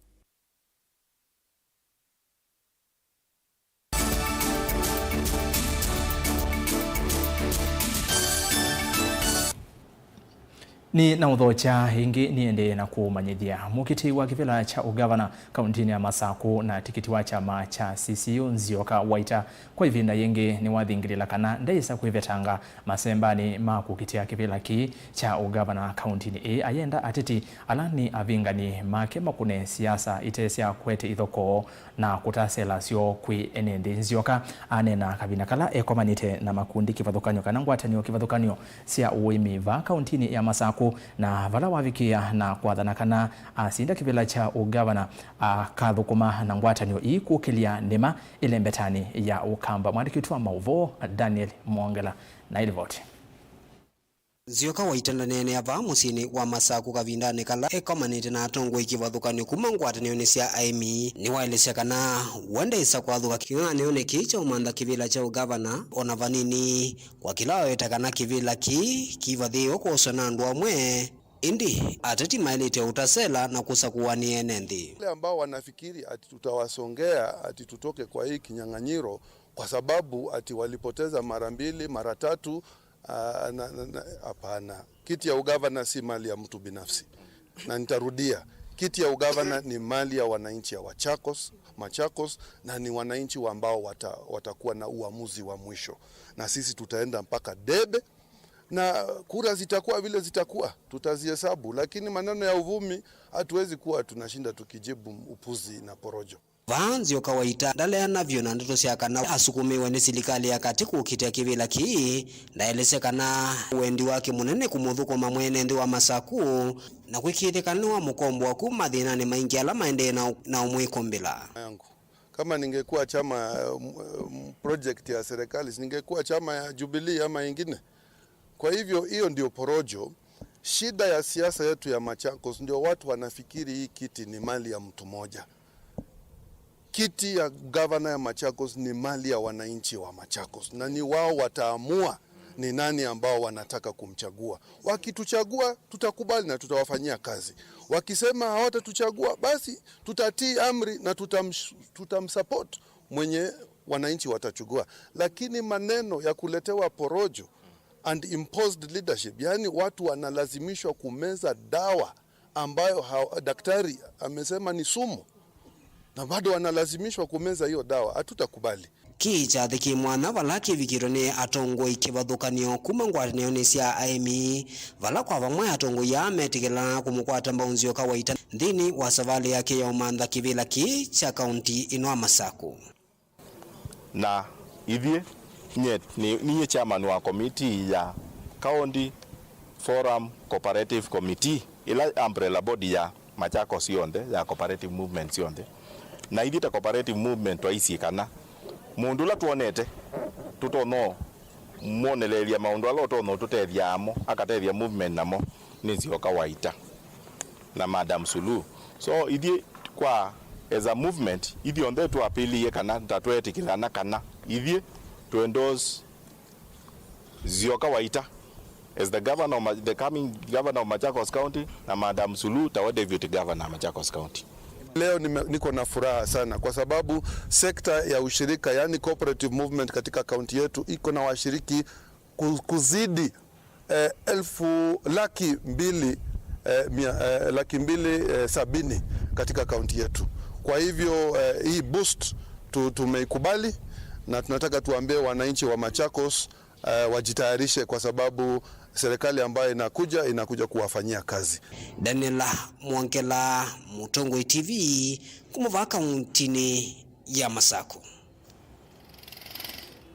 Nĩ na ũthokya ĩngĩ nĩendee na kũmanyĩthya mũkiti wa kĩvĩla kya ũgavana kauntinĩ ya Masakũ na tikiti wa kyama kya C C U Nzioka Waita kwa ĩvinda yĩngĩ nĩwathingĩlĩla kana ndaĩsa kwĩvetanga masembanĩ ma kũkitĩa kĩvĩla kĩĩ kya ũgavana kauntinĩ ĩĩ, ayenda ateti ala nĩ avingani make makũne siasa ite sya kwete ithokoo na kũtasela syoo kwĩ ene nthĩ. Nzioka aneena kavinda kala ekomanĩte na makundi kĩvathũkany'o kana ngwatanĩo kĩvathũkany'o sya ũĩmi vaa kauntinĩ ya Masakũ, na vala wavikĩĩa na kwathana kana asinda kĩvĩla kya ũgavana, akathũkũma na ngwatanĩo ii kũkĩlya nĩma ĩlembetanĩ ya Ũkamba. Mwandĩki witũ wa maũvoo Daniel Mwongela na ĩlivoti. Nzioka Waita ndaneenea vaa mũsyĩnĩ wa Masakũ kavindanĩ kala ekomanĩte na atongoi kĩvathũkany'o kuma ngwatanĩonĩ sya aĩmi. Nĩwaelesya kana we ndaĩsa kwathũka kĩng'ang'anĩonĩ kĩĩ kya ũmantha kĩvĩla kya ũgavana o na vanini, kwa kĩla waweta kana kĩvĩla kĩĩ kĩvathĩĩwe kwoswa na andũ amwe, ĩndĩ ateti maĩlĩte ũtasela na kũsakũanĩa ene nthĩ. Wale ambao wanafikiri ati tutawasongea ati tutoke kwa hii kinyang'anyiro kwa sababu ati walipoteza mara mbili, mara tatu, Ah, na, na, na, hapana. Kiti ya ugavana si mali ya mtu binafsi. Na nitarudia, kiti ya ugavana ni mali ya wananchi ya Wachakos, Machakos, na ni wananchi wa ambao wata-, watakuwa na uamuzi wa mwisho. Na sisi tutaenda mpaka debe, na kura zitakuwa vile zitakuwa, tutazihesabu. Lakini maneno ya uvumi, hatuwezi kuwa tunashinda tukijibu upuzi na porojo. Vaa Nzioka Waita ndaleana vyũ na ndeto sya kana asukũmĩwe nĩ silikalĩ ya katĩ kũkitĩa kĩvĩla kĩĩ. Ndaelesya kana wendi wake mũnene kũmũthũkũma mwene nthĩ wa Masakũ na kwĩkĩĩthya kana nĩwamũkomboa kuma mathĩnanĩ maingĩ ala maendee na, na ũmwĩkũmbĩla. Yangu. Kama ningekuwa chama, mm, mm, project ya serikali, si ningekuwa chama ya Jubilee ama ingine. Kwa hivyo, hiyo ndio porojo. Shida ya siasa yetu ya Machakos ndio watu wanafikiri hii kiti ni mali ya mtu moja. Kiti ya gavana ya Machakos ni mali ya wananchi wa Machakos, na ni wao wataamua ni nani ambao wanataka kumchagua. Wakituchagua, tutakubali na tutawafanyia kazi. Wakisema hawatatuchagua, basi tutatii amri na tutamsh-, tutamsupport mwenye wananchi watachagua. Lakini maneno ya kuletewa porojo and imposed leadership, yaani watu wanalazimishwa kumeza dawa ambayo ha-, daktari amesema ni sumu, na bado wanalazimishwa kumeza hiyo dawa, hatutakubali. Kĩĩ kyathĩ kĩ mwanya vala kĩvikĩtwe nĩ atongoi kĩvathũkany'o kuma ngwatanĩonĩ sya aĩmi, vala kwa vamwe atongoi aa metĩkĩlana kũmũkwata mbau Nzioka Waita nthĩnĩ wa savalĩ yake ya ũmantha kĩvĩla kĩĩ kya kaunti ĩno ya Masakũ. Na ithyĩ, nyie nĩ, ninyie chairman wa committee ya County Forum Cooperative Committee, ĩla umbrella body ya Machakos yonthe, ya cooperative movement syonthe. Na ithyĩ ta cooperative movement twaisye kana mũndũ ũla twonete tũtonya mwoneleelya maũndũ ala ũtonya ũtũtethya amo, akatethya movement namo, nĩ Nzioka Waita na Madam Suluhu. So, ithyĩ kwa, as a movement, ithyonthe twapĩlĩie kana ta tweetĩkĩlana kana ithyĩ tũ endorse Nzioka Waita as the governor of Ma-, the coming governor of Machakos County, na Madam Suluhu tawe deputy governor wa Machakos County. Leo nime-, niko na furaha sana kwa sababu sekta ya ushirika, yani cooperative movement katika kaunti yetu iko na washiriki ku-, kuzidi, eh, elfu laki mbili, eh, mia, eh, laki mbili, eh, sabini katika kaunti yetu. Kwa hivyo, eh, hii boost tu-, tumeikubali, na tunataka tuambie wananchi wa Machakos, eh, wajitayarishe kwa sababu serikali ambayo inakuja, inakuja kuwafanyia kazi. Daniela Mwongela, Mũtongoi T V, kuma vaa kauntinĩ ya Masakũ.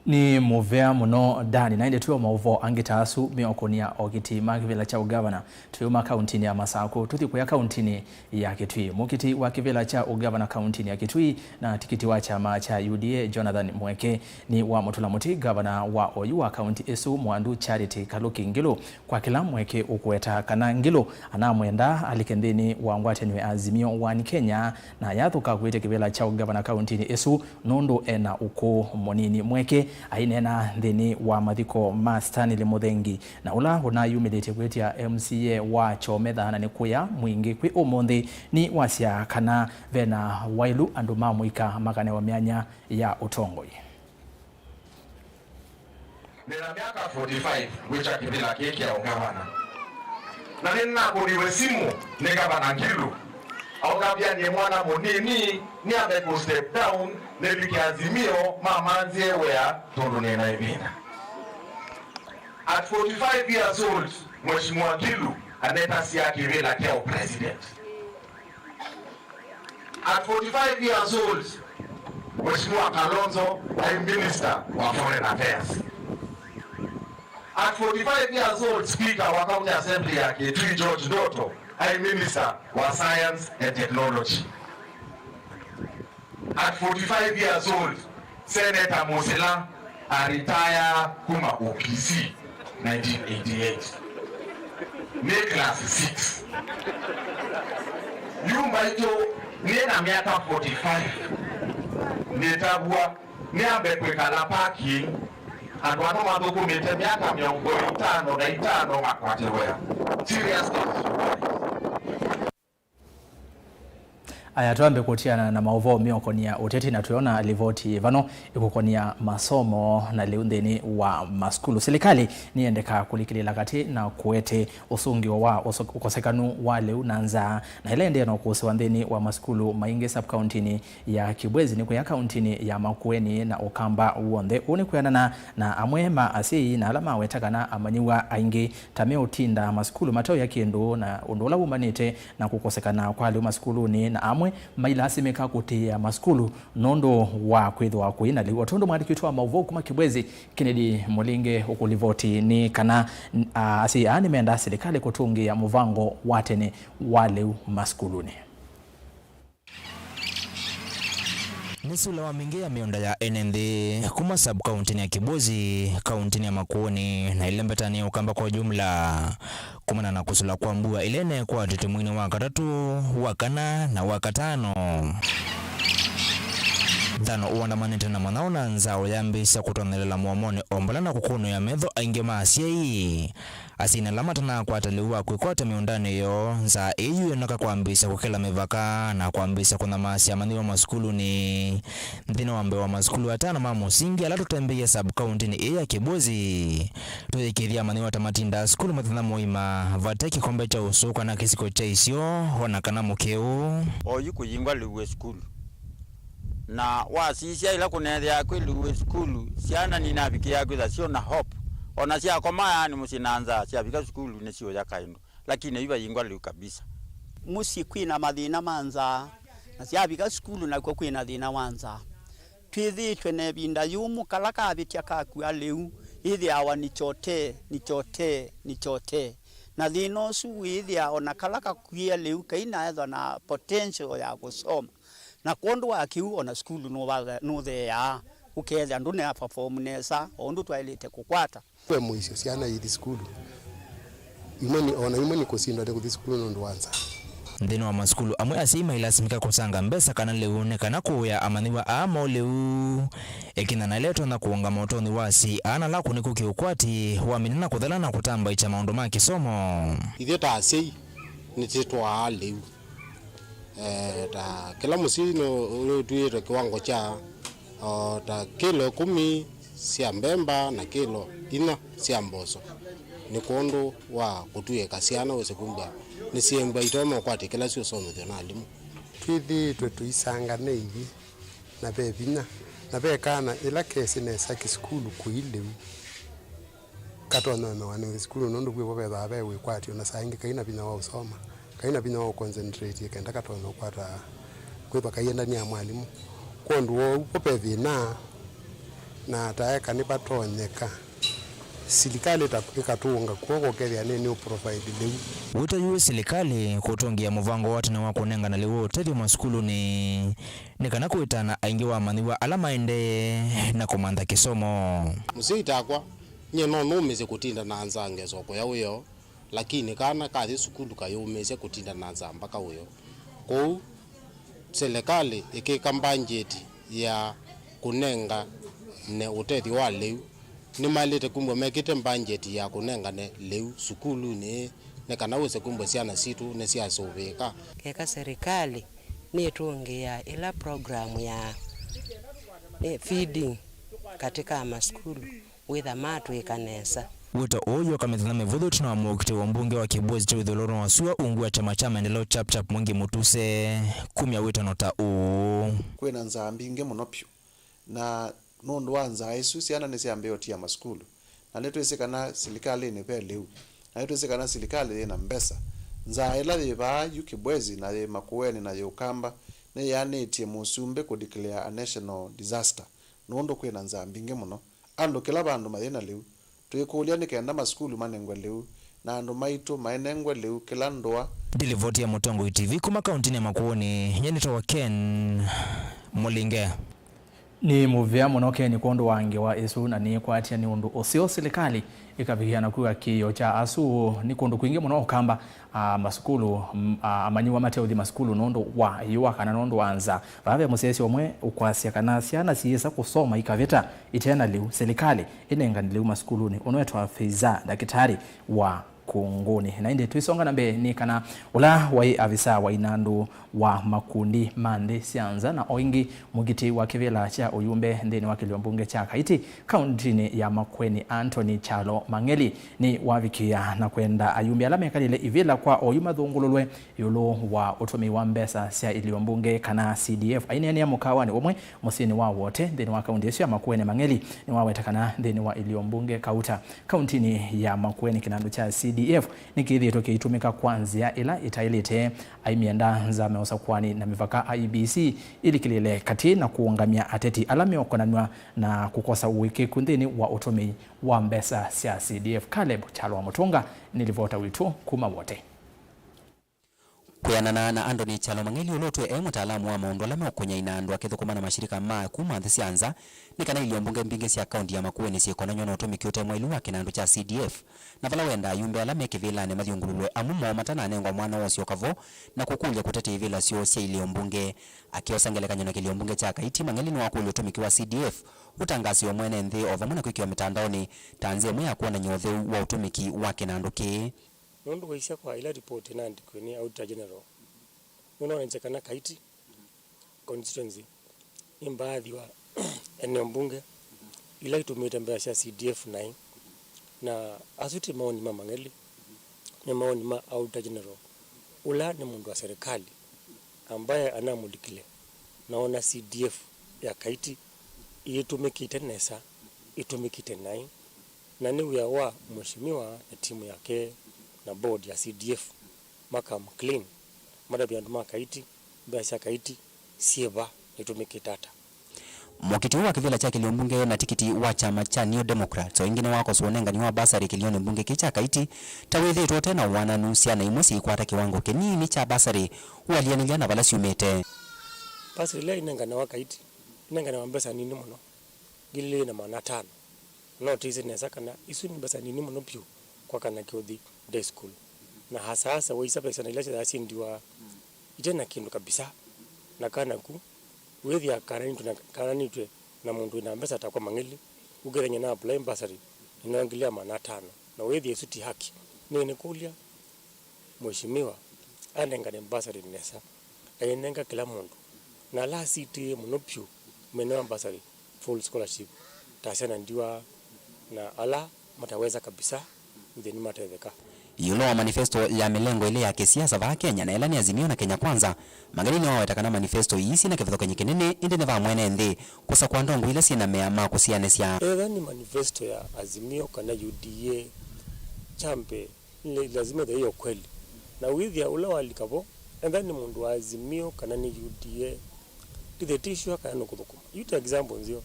Nĩ mũvea mũno, Dani. Na ĩndĩ twĩ o maũvoo angĩ ta asu meũkũnĩa okiti ma kĩvĩla kya ũgavana, twĩuma kauntinĩ ya Masakũ tũthi kũya kauntinĩ ya Kitui. Mũkiti wa kĩvĩla kya ũgavana kauntinĩ ya Kitui na tikiti wa kyama kya U D A, Jonathan Mweke, nĩwamũtũla mũtĩ gavana wa oyu wa kaunti ĩsu, Mwandu Charity Kaluki Ngilu, kwa kĩla Mweke ũkũweta kana Ngilu anamwenda alike nthĩnĩ wa ngwatanĩo ya Azimio One Kenya, na yathũka kwĩtya kĩvĩla kya ũgavana kauntinĩ ĩsu nũndũ ena ũkũũ mũnini. Mweke aineena nthĩnĩ wa mathiko ma Stanley Mũthengi, na ũla ũnayumĩlĩtye kwĩtya M C A wa Kyomethana nĩ kũya mwingĩ kwĩ ũmũnthĩ, nĩwasya kana vena waĩlu andũ ma mũika makanewa myanya ya ũtongoi. Nĩ na myaka forty-five ngwĩkya kĩvĩla kĩĩ kya ũngavana. Na nĩnakũniwe simũ nĩ Ngavana Ngilu, aũkambĩa nĩ mwana mũnini nĩambe kũ step down nĩvike Azimio mamanzĩe wĩa tondũ nĩna ĩvinda. At forty-five years old, Mheshimiwa Ngilu anetasya kĩvĩla kya ũ president. At forty-five years old, Mheshimiwa Kalonzo aĩ minister wa foreign affairs. At forty-five years old, speaker wa County Assembly ya Kitui George Ndoto aĩ minister wa science and technology. At forty-five years old, Senator Musila a retire kuma O P C nineteen eighty-eight. Nĩ class six. Yu mbaitũ nĩ na myaka forty-five. Nĩtavw'a nĩambe kwĩkala parking. Andũ ano mathũkũmĩte myaka mĩongo ĩtano na itano makwate wĩa. Serious case. Aya, twambe kũtiana na maũvoo meũkonia ũteti, na twĩona livoti vano ĩkũkonia masomo. Na lĩu nthĩnĩ wa masukulu, silikalĩ nĩyendeka kũlikĩlĩla katĩ na kũete ũsũngĩo wa ũso-, ũkosekanu wa lĩu na nzaa, na ĩla ĩendee na ũkũsĩwa nthĩnĩ wa masukulu maingĩ sub-kauntinĩ ya Kibwezi, nĩ kũya kauntinĩ ya Makueni na Ũkamba w'onthe. Ũu nĩ kwĩanana na amwe ma asyai na ala maweta kana amanyĩw'a aingĩ ta meũtinda masukulu mateũya kĩndũ, na ũndũ ũla wumanĩte na kũkosekana kwa lĩu masukulunĩ, na amwe mailasimĩka kũtĩĩa masukulu nũndũ wa kwĩthĩwa kũi na lĩu. O tondũ mwandĩki witũ wa maũvoo kuma Kibwezi, Kennedy Mũlinge, ũkũlivoti nĩ kana, a, asyai aa nĩmenda silikalĩ kũtũngĩĩa mũvango wa tene wa lĩu masukulunĩ. Nĩ sula wa mingĩ ya mĩũnda ya ene nthĩ kuma sub-kauntinĩ ya Kibwezi, kauntinĩ ya Makueni, na ĩlembetanĩ ya Ũkamba kwa jumla, kumana na kũsula kwa mbua ĩla ĩneekwatĩte mweinĩ wa katatũ, wa kana, na wa katano. Nthano ũandamanĩte na manyao na nzaa ũyambĩĩsya kũtonyelela mũomonĩ o mbala na kũkũnũĩa metho aingĩ ma asyai. Asyai ala matanakwata lĩu wa kwĩkwata mĩũndanĩ yoo, nzaa ĩĩ yu yoneka kwambĩĩsya kũkĩla mĩvaka na kwambĩĩsya kũnyamaasya amanyĩw'a masukulunĩ. Nthĩnĩ wa mbee wa masukulu atano ma mũsingi ala tũtembeie sub-kauntinĩ ĩĩ ya Kibwezi, tũyĩkĩĩthya amanyĩw'a ta matindaa sukulu mũthenya mũima vate kĩkombe kya ũsũ kana kĩsiko kya isyo, o na kana mũkĩũ. Oyu kũyingwa lĩu wĩ sukulu. Na wasisya ĩla kũneethĩaa kwĩ lĩu wĩ sukulu, syana ninavikĩaa kwĩtha syona hope. O na syakomaa yaani mũsyĩ na nzaa, syavika sukulu nĩsiũya kaĩndũ. Lakini yu vayingwa lĩu kabisa. Mũsyĩ kwĩ na mathĩna ma nzaa, na syavika sukulu nakw'o kwĩ na thĩna wa nzaa. Twĩthĩĩtwe na ĩvinda yũmũ, kala kavĩtya kakua lĩu, yĩthĩawa nĩ kyotee, nĩ kyotee, nĩ kyotee. Na thĩna ũsu wĩĩthĩa o na kala kakuĩe lĩu kainaethwa na potential ya kũsoma. Na kwondũ wa kĩu, o na sukulu nũva-, nũtheeaa, ũkethĩa ndũna perform nesa o ũndũ twaĩlĩte kũkwata. Ve mũisyo syana ithi sukulu. Imwe nĩ, o na imwe nĩkũsindwa nĩ kũthi sukulu nũndũ wa nzaa. Nthĩnĩ wa masukulu amwe, asyai mailasimĩka kũsanga mbesa kana lĩu nĩ kana kũũya amanyĩw'a aa moo lĩu. Ĩkinya na ĩla ĩtonya kũũngama ũtonyi wa asyai aa na lakũ nĩkũ kĩũkwati wa mĩnĩ na kũthela na kũtambaĩkya maũndũ ma kĩsomo. Ithyĩ ta asyai nĩtĩtwaa lĩu. Eh, ta kĩla mũsyai nũ-, nũtuĩtwe kĩwango kya, o, ta kĩlo ĩkũmi sya mbemba na kĩlo inya sya mboso. Nĩ kwondũ wa kũtuĩka syana wĩse kumbwa nĩsyĩmbwa itonya ũkwatya kĩla syũsomethw'a na alimũ. Twĩthĩĩtwe tũisanga nĩ ithi, na ve vinya, na ve kana ĩla kesĩ nesa kĩsukulu kũi lĩu. Katonya ũnewa nĩ sukulu nũndũ kwĩvo vethaa ve wĩkwatyo, na saa ingĩ kai na vinya wa ũsoma, kai na vinya wa ũconcentrate kenda katonya ũkwata kwĩthwa kaiendania na mwalimũ. Kwondũ wa ũu, vo ve thĩna, na taeka nĩvatonyeka silikalĩ ta ĩkatũũnga kw'oko ũkethĩa nĩ, nĩ ũprovide lĩu. Wĩta yu silikalĩ kũtũngĩa mũvango wa tene wa kũnengana lĩu wa ũtethyo masukulunĩ nĩ kana kũĩtana aingĩ wa amanyĩw'a ala maendee na kũmantha kĩsomo. Mũsyai takwa, nyie no nũmĩsye kũtinda na nzaa ngesoka kũya wĩoo, lakini kana kathi sukulu kayũmĩĩsya kũtinda na nzaa mbaka wĩoo. Kwoou, silikalĩ ĩkĩka mbangyeti ya kũnengane ũtethyo wa lĩu, nĩmaĩlĩte kumbwa mekĩte mbangyeti ya kũnengane lĩu sukulunĩ nĩ kana wĩse kumbwa syana sitũ nĩsyasũvĩĩka. Keka serikali nĩtũngĩaa ĩla program ya, eh, feeding katika masukulu. Wĩtha matwĩka nesa. Wĩto ũũ wĩũka mĩthenya mĩvũthũ ĩtina wa mũũkitĩi wa mbunge wa Kibwezi kya ĩthũĩlonĩ wa sua ungu wa kyama kya Maendeleo Chap Chap Mwengi Mutuse kumya wĩtano ta ũũ. Kwĩna nzaa mbingĩ mũno vyũ, na nũndũ wa nzaa ĩsu, syana nĩsyambĩĩe ũtia masukulu, na nĩtwĩsĩ kana silikalĩnĩ ve lĩu, na nĩtwĩsĩ kana silikalĩ yĩna mbesa. Nzaa ĩla yĩ vaa yu Kibwezi na yĩ Makueni na yĩ Ukamba nĩyĩanĩtye mũsumbĩ kũdeclare a national disaster, nũndũ kwĩna nzaa mbingĩ mũno. Andũ kĩla vandũ mayĩ na lĩu. Twĩkũlya nĩ kenda masukulu manengwe lĩu, na andũ maitũ mainengwe lĩu kĩla ndũa. Ndilivoti ya Mũtongoi T V kuma kauntinĩ ya Makueni, nyie nĩtawa Ken Mũlinge. Nĩ mũvea mũno Ken kwondũ wa ngewa ĩsu, na nĩkwatya nĩ ũndũ ũseo silikalĩ ĩkavikĩa na kwĩw'a kĩĩo kya asu nĩ kũndũ kwingĩ mũno Ũkamba, a, masukulu, m-, a, amanyĩw'a mateũthi masukulu nũndũ wa ĩyũa kana nũndũ wa nza. Vaa ve mũsyaĩĩsya ũmwe ũkwasya kana syana siĩsa kũsoma ikavĩta ite na lĩu, silikalĩ ĩnengane lĩu masukulunĩ. Ũnwetwa Feiza, ndakĩtarĩ wa Kũngũnĩ. Na ĩndĩ twĩsonga na mbee nĩ kana ũla waĩ avisa wa inandũ wa makundi ma nthĩ sya nza na o ĩngĩ mũkitĩi wa kĩvĩla kya ũyumbe nthĩnĩ wa kĩlio mbunge kya Kaiti kauntinĩ ya Makueni, Anthony Kyalo Mang'eli, nĩ wavikĩa na kwenda ayumbe ala mekalĩle ivĩla kwa oyu mathũngũlũlwe ĩũlũ wa ũtũmĩi wa mbesa sya ilio mbunge kana C D F. Aineenea mũkawanĩ ũmwe mũsyĩnĩ wa Wote nthĩnĩ wa kaunti ĩsu ya Makueni, Mang'eli nĩwaweta kana nthĩnĩ wa ilio mbunge kauta kauntinĩ ya Makueni, kĩnandũ kya C D F nĩkĩthĩĩtwe kĩitũmĩka kwa nzĩa ĩla ĩtaĩlĩte. Aimyenda nzama ya ũsakũani na mĩvaka I E B C ĩlikĩlĩle katĩ na kũũngamya ateti ala meũkonanw'a na kũkosa ũĩkĩĩku nthĩnĩ wa ũtũmĩi wa mbesa sya C D F. Caleb Kyalo wa Mũtũnga nĩ livota witũ kuma Wote. Kwĩanana na Anthony Kyalo Mang'eli ũla ũtwĩe e mũtaalamu wa maũndũ ala meũkũnya inandũ akĩthũkũma na mashirika ma kuma nthĩ sya nza, nĩ kana ilio mbunge mbingĩ sya kaunti ya Makueni syĩkonanywa na ũtũmĩki ũte mwaĩlu wa kĩnandũ kya C D F, na vala wenda ayumbe ala me kĩvĩlanĩ mathyũngũlũlwe amu moo matananengwa mwanya wa ũsyoka vo na kũkũlya kũtetea ivĩla syoo sya ilio mbunge. Akĩosa ngelekany'o na kĩlio mbunge kya Kaiti, Mang'eli nĩwakũlya ũtũmĩki wa C D F ũtangaasĩwe mwene nthĩ o vamwe na kwĩkĩwa mĩtandaonĩ ta nzĩa ĩmwe ya kwonany'a ũtheu wa ũtũmĩki wa kĩnandũ kĩĩ. Nũndũ waisye kwa ĩla ripoti ĩnaandĩkiwe nĩ Auditor General, nũnonetye kana Kaiti constituency nĩ mbaathi wa eneo mbunge ila itũmĩĩte mbesa sya C D F naĩ, na asu ti maoni ma Mang'eli, nĩ maoni ma Auditor General, ũla nĩ mũndũ wa serikali ambaye anamũlikile na ona C D F ya Kaiti ĩtũmĩkĩte nesa, ĩtũmĩkĩte naĩ, na nĩ wĩa wa mheshimiwa na timu yake na board ya C D F makam clean, matavye andũ ma Kaiti, mbesa sya Kaiti syĩ va, nĩtũmĩkĩte ata. Mũkiti ũũ wa kĩvĩla kya kĩlio mbunge na tikiti wa kyama kya New Democrats o ĩngĩ nĩwakoswa ũnengani wa basarĩ kĩlionĩ mbunge kĩĩ kya Kaiti ta wĩthĩĩtwe ũte na ũwananu, syana imwe syĩikwata kĩwango kĩnini kya basarĩ ũalyĩanĩlya na vala syumĩte. Basarĩ ĩla ĩnenganawa Kaiti ĩnenganawa mbesa nini mũno, ngili ilĩ na maana atano. No twĩsĩ nesa kana isu nĩ mbesa nini mũno vyũ kwa kana kĩũthi day school. Na asaasa waisa ve syana ila syĩthaa syĩndiwa ite na kĩndũ kabisa, na kana ku wĩthĩa kananĩtwe na, kananĩtwe na mũndũ wĩna mbesa ta kwa Mang'eli, ũkethany'a na apply bursary nĩnoo ngili ya maana atano, na wĩthĩa isu ti haki. Nĩnĩkũlya Mheshimiwa anengane bursary nesa, ainenga kĩla mũndũ, na ala asitĩĩe mũno vyũ menewa bursary full scholarship ta syana ndiwa na ala mataweza kabisa, nthĩ nĩmatetheka. Ĩũlũ wa manifesto ya mĩlengo ĩlĩ ya kĩsiasa vaa Kenya, na ĩla nĩ Azimio na Kenya Kwanza, Mang'eli nĩwaweta kana manifesto ii syĩna kĩvathũkany'o kĩnene, ĩndĩ nĩ va mwene nthĩ kũsakũa ndongoi ila syĩna mea ma kũsianĩsya. Ethĩwa nĩ manifesto ya Azimio kana U D A, kyambe nĩ lazima ĩthĩwe ya ũkweli. Na wĩthĩa ũla walika vo, ethĩwa nĩ mũndũ wa Azimio kana nĩ U D A, ndithe ti sure kana nũkũthũkũma. Yu ta example nzeo,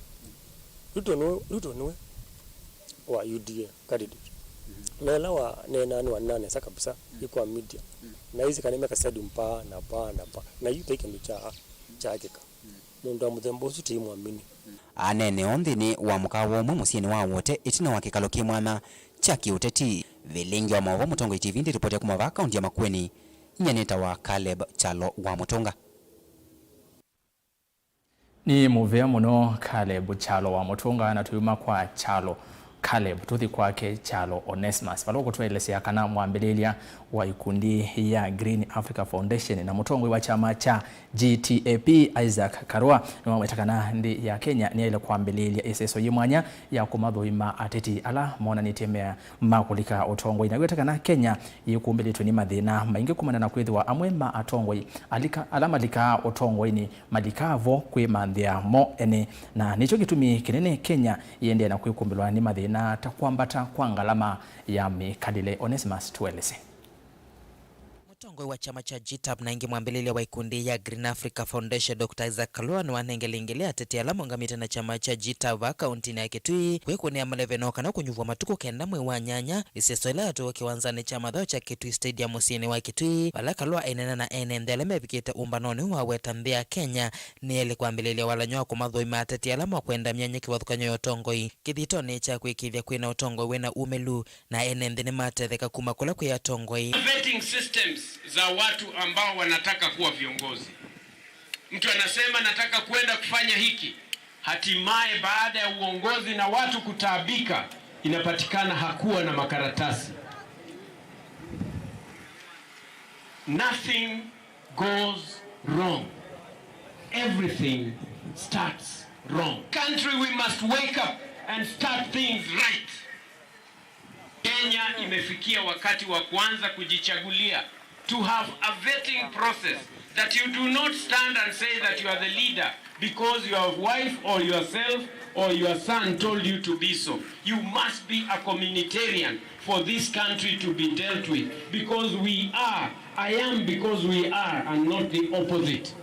Ruto nĩwe, Ruto nĩwe wa U D A candidate. Na ĩla waneenaa nĩwaneenaa nesa kabisa, ĩ kwa media. Na ĩsĩ kana meka stadium paa na paa na paa. Na yu vai kĩndũ kya, kyaekĩka. Mũndũ wa mũthemba ũsu tũimwamini. Aneenea nthĩnĩ wa mũkaawa ũmwe mũsyĩnĩ wa Wote ĩtina wa kĩkalo kĩ mwanya kya kĩũteti. Vilingi wa maũvoo Mũtongoi T V ndĩripoti ya kuma vaa kaunti ya Makueni, nyie nĩtawa Caleb Kyalo wa Mũtũnga. Nĩ mũvea mũno Caleb Kyalo wa Mũtũnga, na tũyuma kwa Kyalo Caleb. Tũthi kwake Kyalo Onesmus, vala ũkũtũelesya kana mwambĩlĩlya wa ikundi ya Green Africa Foundation na mũtongoi wa kyama kya G T A P, Isaac Karua, nĩwaweta kana nthĩ ya Kenya nĩyaĩle kwambĩlĩlya ĩseso yĩ mwanya ya kũmathũima ateti ala monanĩtye mea ma kũlika ũtongoinĩ. Aweta kana Kenya yĩkumbĩlĩtwe nĩ mathĩna maingĩ kumana na kwĩthĩwa amwe ma atongoi alika, ala malikaa ũtongoinĩ malikaa vo kwĩmanthĩa mo ene, na nĩkyo kĩtumi kĩnene Kenya yĩendeea na kwĩkumbĩlwa nĩ mathĩna ta kwambata kwa ngalama ya mĩkalĩle. Onesmus, tũelesye. Mũtongoi wa kyama kya G T A P na ĩngĩ mwambĩlĩlya wa ikundi ya Green Africa Foundation, Doctor Isaac Kalua, nĩwanengele ngele ateti ala maũngamĩte na kyama kya G T A P vaa kauntinĩ ya Kitui kwĩkũnĩa maleve no kana kũnyuvwa matukũ kenda mwei wa nyanya, ĩseso ĩla yatũĩwe kĩwanzanĩ kya mathaũ kya Kitui Stadium mũsyĩnĩ wa Kitui, vala Kalua aineena na ene nthĩ ala mevikĩte ũmbanonĩ ũũ, waweta nthĩ ya Kenya nĩyaĩle kwambĩlĩlya walany'o wa kũmathũima ateti ala makwenda myanya kĩvathũkany'o ya ũtongoi kĩthitonĩ kya kũĩkĩĩthya kwĩna ũtongoi wĩna umĩlu. Na ene nthĩ nĩmatetheka kuma kũla kwĩ atongoi. Vetting systems za watu ambao wanataka kuwa viongozi. Mtu anasema, "Nataka kwenda kufanya hiki." Hatimaye, baada ya uongozi na watu kutaabika, inapatikana hakuwa na makaratasi. Nothing goes wrong. Everything starts wrong. Country, we must wake up and start things right. Kenya imefikia wakati wa kuanza kujichagulia, to have a vetting process, that you do not stand and say that you are the leader because your wife or yourself or your son told you to be so. You must be a communitarian for this country to be dealt with, because we are, I am because we are and not the opposite.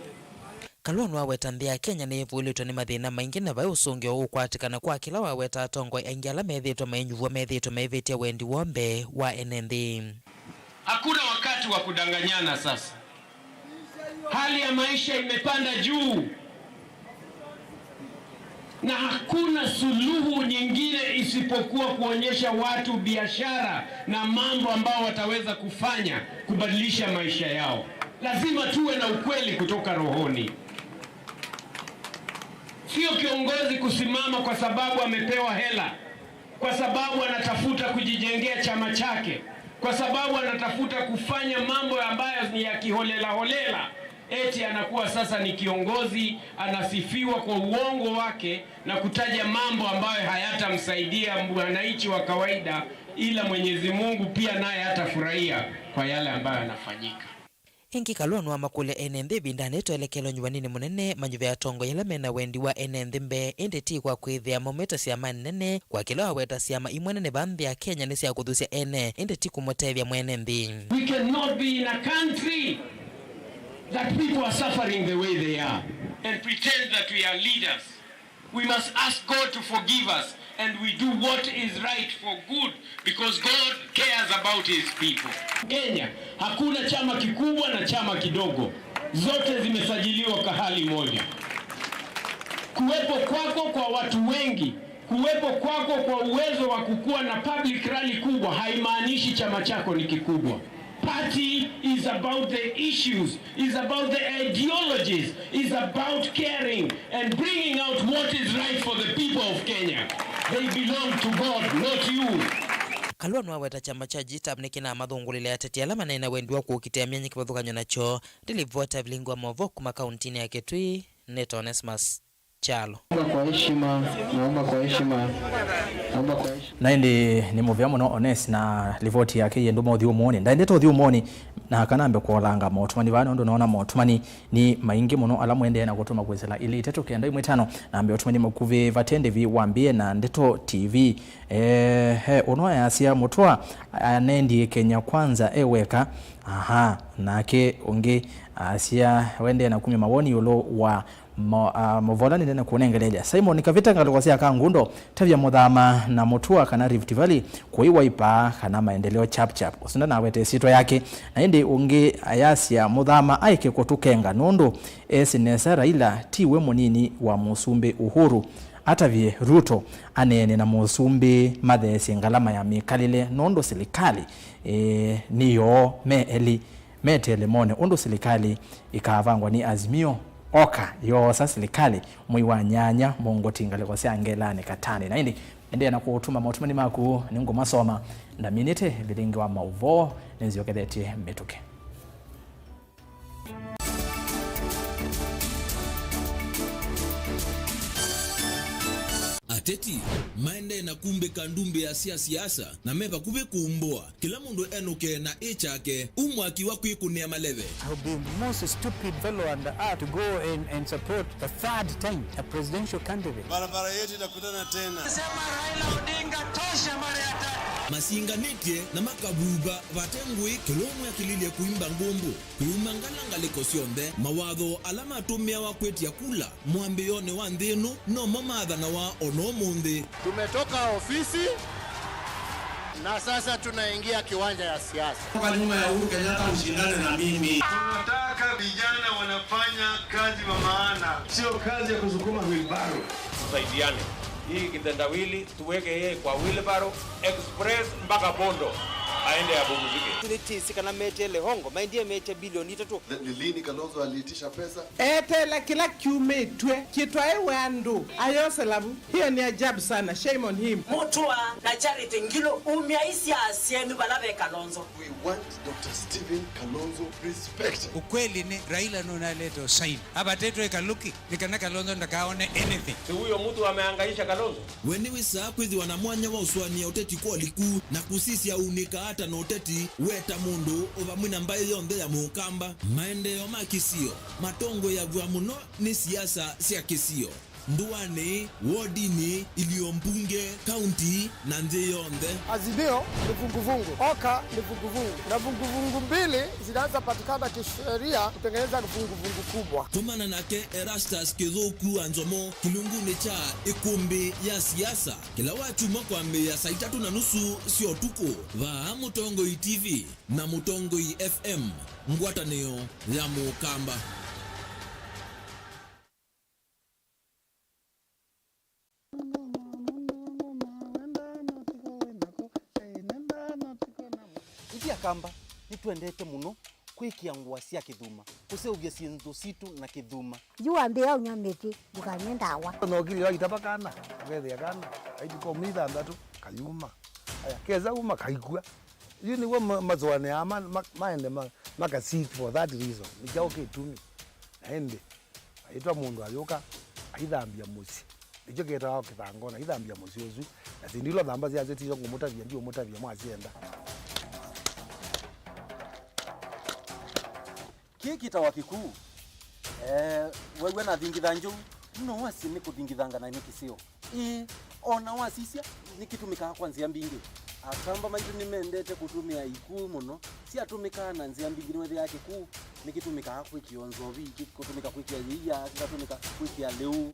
Kalua nĩwaweta nthĩ ya Kenya nĩyĩvũlĩtwe nĩ mathĩna maingĩ na vai ũsũngĩo ũũkwatĩkana kwa kĩla waweta atongoi aingĩ ala methĩĩtwe mainyuvwa methĩĩtwe maivĩtya wendi woo mbee wa ene nthĩ. Hakuna wakati wa kudanganyana sasa. Hali ya maisha imepanda juu. Na hakuna suluhu nyingine isipokuwa kuonyesha watu biashara na mambo ambao wataweza kufanya kubadilisha maisha yao. Lazima tuwe na ukweli kutoka rohoni. Sio kiongozi kusimama kwa sababu amepewa hela, kwa sababu anatafuta kujijengea chama chake, kwa sababu anatafuta kufanya mambo ambayo ni ya kiholela holela. Eti anakuwa sasa ni kiongozi, anasifiwa kwa uongo wake na kutaja mambo ambayo hayatamsaidia mwananchi wa kawaida, ila Mwenyezi Mungu pia naye hatafurahia kwa yale ambayo yanafanyika. Ĩngĩ Kalua nĩwamakũlya ene nthĩ ĩvindanĩ ĩtwelekelo nyuvaninĩ mũnene manyuve atongoi ala mena wendi wa ene nthĩ mbee, ĩndĩ ti kwa kwĩthĩa maumĩte syamanĩ nene, kwa kĩla waweta syama imwe nene vaa nthĩ ya Kenya nĩ sya kũthusya ene, ĩndĩ ti kũmũtethya mwene nthĩ. We cannot be in a country that people are suffering the way they are and pretend that we are leaders. We must ask God to forgive us and we do what is right for good, because God cares about his people. Kenya, hakuna chama kikubwa na chama kidogo. Zote zimesajiliwa kwa hali moja. Kuwepo kwako kwa watu wengi, kuwepo kwako kwa uwezo wa kukuwa na public rally kubwa haimaanishi chama chako ni kikubwa. Party is about the issues, is about the ideologies, is about caring and bringing out what is right for the people of Kenya. They belong to God, not you. Kalua nĩwaweta kyama kya G T A P nĩkĩnamathũngũlĩle ateti ala manaĩ na wendi wa kũkitĩa myanya kĩvathũkany'o nakyo. Ndilivota vilingi wa maũvoo kuma kauntinĩ ya Kitui, nĩtawa Onesmus Kyalo. Naomba kwa heshima, naomba kwa heshima, naomba kwa heshima. Na ĩndĩ nĩ mũvea mũno Ones na livoti yake yĩ ndũma ũthyũmũonĩ. Ndaendete ũthyũmũonĩ na kana ambe kũolanga motũmani vaa, nũndũ noona motũmani nĩ maingĩ mũno ala mũendee na kũtũma kwĩsĩla ilĩ itatũ kenda ĩmwe ĩtano, na ambe ũtũmani mũkuvĩ vate ndĩvi wambĩe na Ndeto T V. Ehe, ũno ayasya Mũtũa anendie Kenya Kwanza e weka. Aha, nake ũngĩ asya wendee na kumya mawoni ĩũlũ wa mo-, ah, mũvola nĩnene kũnengelelya. Simon Kavita, ngalĩko sya Kangundo, tavya Mũthama na Mũtũa kana Rift Valley kũi Wiper kana maendeleo chap chap. Ũsu ndanawete ĩsyĩtwa yake. Na ĩndĩ ũngĩ ayasya Mũthama aĩke kũtũkenga nũndũ esĩ nesa Raila ti we mũnini wa Mũsumbĩ Uhuru. Atavye Ruto aneene na Mũsumbĩ matheesye ngalama ya mĩkalĩle nũndũ silikalĩ, eh, nĩ yoo me elĩ. Meteele mone ũndũ silikalĩ ĩkavangwa nĩ Azimio. Oka yoosa silikalĩ mwei wa nyanya mũngũti ngalĩko sya Ngelanĩ Katani. Na ĩndĩ Endeea na kũtũma maũtũmani maku, nĩngũmasoma ndaminĩte. Vilingi wa maũvoo nĩnzyokethetye mĩtũkĩ. Ateti maendee na kumbĩka ndumbĩa sya siasa na me vakuvĩ kumbũa. Kĩla mũndũ enũke na ĩ kyake, u mwaki wa kwĩkũnĩa maleve. I would be the most stupid fellow on the earth to go and, and support the third time a presidential candidate. Barabara yetu itakutana tena. Sema Raila Odinga tosha mara ya tatu. Masinganĩtye na makavuva vate ngũĩ, kĩla ũmwe akĩlilye kũimba ngũmbũ. Kwĩumangala ngalĩko syonthe, mawatho ala matũmĩawa kwĩtya kula mwambĩĩonĩ wa nthĩ ĩno nomo maathanawa o na ũmũnthĩ. Tumetoka ofisi na sasa tunaingia kiwanja ya siasa. Toka nyuma ya Uhuru Kenyatta ushindane na mimi. Tunataka vijana wanafanya kazi wa maana, sio kazi ya kusukuma wheelbarrow. Tusaidiane. Hii kitendawili tuweke yeye kwa wheelbarrow express mpaka Bondo, aende apumzike. Nĩtĩsĩ kana meteele hongo, maendie metia bilioni itatũ. Ni lini Kalonzo aliitisha pesa? Eteele kĩla kyumĩtw'e kĩtwaĩwe andũ ayosela vu. Hiyo ni ajabu sana. Shame on him. Mutua na Charity Ngilu, umya isya syenu vala ve Kalonzo. We want Doctor Stephen Kalonzo respect. Ukweli ni Raila nunalete usaini. Avatĩtwe ĩkalũki nĩ kana Kalonzo ndakaone anything. Si huyo mtu amehangaisha Kalonzo? We nĩwĩsaa kwĩthĩwa na mwanya wa ũsũanĩa ũteti kwa ũliku na kũsisya ũunĩkaa ata na ũteti we ta mũndũ o vamwe na mbaĩ yonthe ya Mũkamba. Maendeeo ma kĩsio matongoeaw'a mũno nĩ siasa sya kĩsio, ndũanĩ, wodinĩ, ilio mbunge, kaunti, na nthĩ yonthe. Azimio ni vuguvugu, OKA ni vuguvugu, na vuguvugu mbili zinaweza patikana kisheria kutengeneza vuguvugu kubwa. Tũmana nake Erastus Kĩthũku wa Nzomo kĩlungunĩ kya ĩkũmbĩ ya siasa kĩla wakyumwa kwambĩĩa saa itatũ na nusu sya ũtukũ vaa Mũtongoi T V na Mũtongoi F M, ngwatanĩo ya Mũkamba. Ithyĩ Akamba nĩtwendete mũno kwĩkĩa ngũa sya kĩthuma, kũseũvya syĩndũ sitũ na kĩthuma. Yu wambĩĩa ũnyw'a mĩtĩ, ndũkanywe ndawa. Nokili waitava kana, ũkethĩa kana kaituka ũmĩ ithanthatu, kayuma. Aya, kesa uma, kaikw'a. Yu nĩw'o ma-, masũanĩaa ma-, ma-, maende ma-, maka seek for that reason. Nĩ kyaũ kĩtumi? Na ĩndĩ, aitwa mũndũ ayũka, aithambya mũsyĩ. Nĩkyo kĩtawa kĩthangona, aithambya mũsyĩ ũsu. Na syĩndũ ila ũthamba syasyo tisyo ngũmũtavya, ndiũmũtavya mwasyenda. Kĩĩ kĩtawa kĩkuu. Eh, wew'a nathingitha njou, no wasye nĩ kũthingithanga na nĩ kĩseo. Ĩĩ, o na wasisya, nĩkĩtũmĩkaa kwa nzĩa mbingĩ. Akamba maitũ nĩmendete kũtũmĩa ikuu mũno. Syatũmĩkaa na nzĩa mbingĩ, nĩwethĩaa kĩkuu nĩkĩtũmĩkaa kwĩkĩa nzovi, kĩkũtũmĩka kwĩkĩa yĩia, kĩkatũmĩka kwĩkĩa lĩu.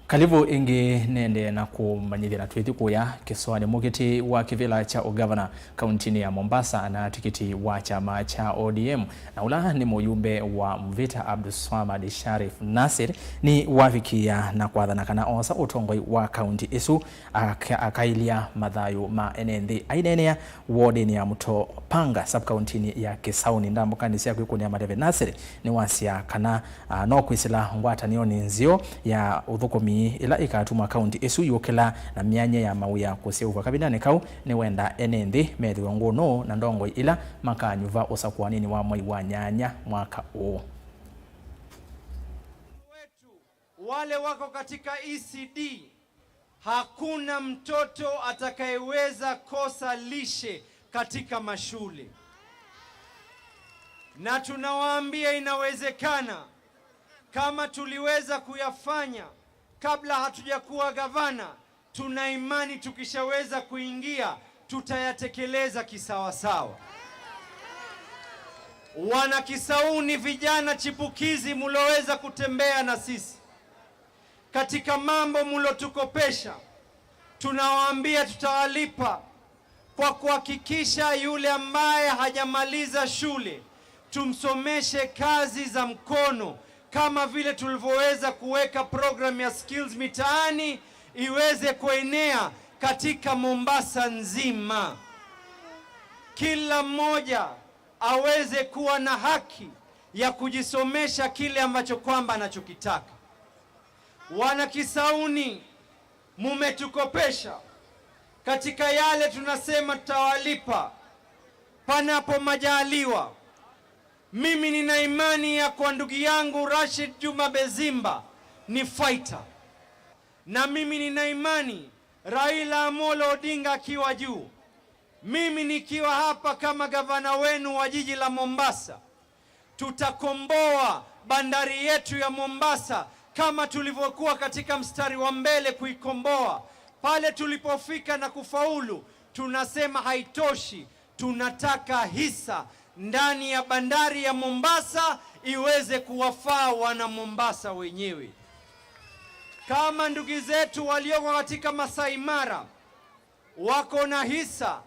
Karibu ĩngĩ, nĩendee na kũmanyĩthya na twĩthi kũya kĩsoanĩ. Mũkiti wa kĩvĩla kya ũgavana kauntinĩ ya Mombasa na tikiti wa kyama kya O D M, na ũla nĩ mũyumbe wa Mvita Abdulswamad Sharif Nasir nĩwavikĩa na kwathana kana osa ũtongoi wa kaunti ĩsu aka-, akaĩlya mathayũ ma ene nthĩ. Aineenea wodinĩ ya Mtopanga, sub-kauntinĩ ya Kisauni, ndambũkanĩ sya kwĩkũnĩa maleve, Nasir nĩwasya kana, a, no kwĩsĩla ngwatanĩonĩ nzeo ya ũthũkũmi ĩla ĩkatuma kaunti ĩsu yũkĩla na myanya ya mawĩa kũseũvw'a kavindanĩ kau. Nĩwenda ene nthĩ methĩwe ngũnũ na ndongoi ila makanyuva ũsakũanĩnĩ wa mwei wa nyanya mwaka ũũ. Wale wako katika E C D, hakuna mtoto atakayeweza kosa lishe katika mashule. Na tunawaambia inawezekana, kama tuliweza kuyafanya kabla hatujakuwa gavana, tuna imani tukishaweza kuingia, tutayatekeleza kisawasawa. Wana Kisauni, vijana chipukizi muloweza kutembea na sisi, katika mambo mlotukopesha, tunawaambia tutawalipa kwa kuhakikisha yule ambaye hajamaliza shule tumsomeshe kazi za mkono, kama vile tulivyoweza kuweka program ya Skills Mitaani iweze kuenea katika Mombasa nzima. Kila mmoja aweze kuwa na haki ya kujisomesha kile ambacho kwamba anachokitaka. Wana Kisauni, mumetukopesha katika yale tunasema tutawalipa panapo majaliwa. Mimi nina imani ya kwa ndugu yangu Rashid Juma Bezimba ni fighter. Na mimi nina imani Raila Amolo Odinga akiwa juu, mimi nikiwa hapa kama gavana wenu wa jiji la Mombasa, tutakomboa bandari yetu ya Mombasa kama tulivyokuwa katika mstari wa mbele kuikomboa. Pale tulipofika na kufaulu, tunasema haitoshi, tunataka hisa ndani ya bandari ya Mombasa iweze kuwafaa wana Mombasa wenyewe. Kama ndugu zetu walioko katika Masai Mara wako na hisa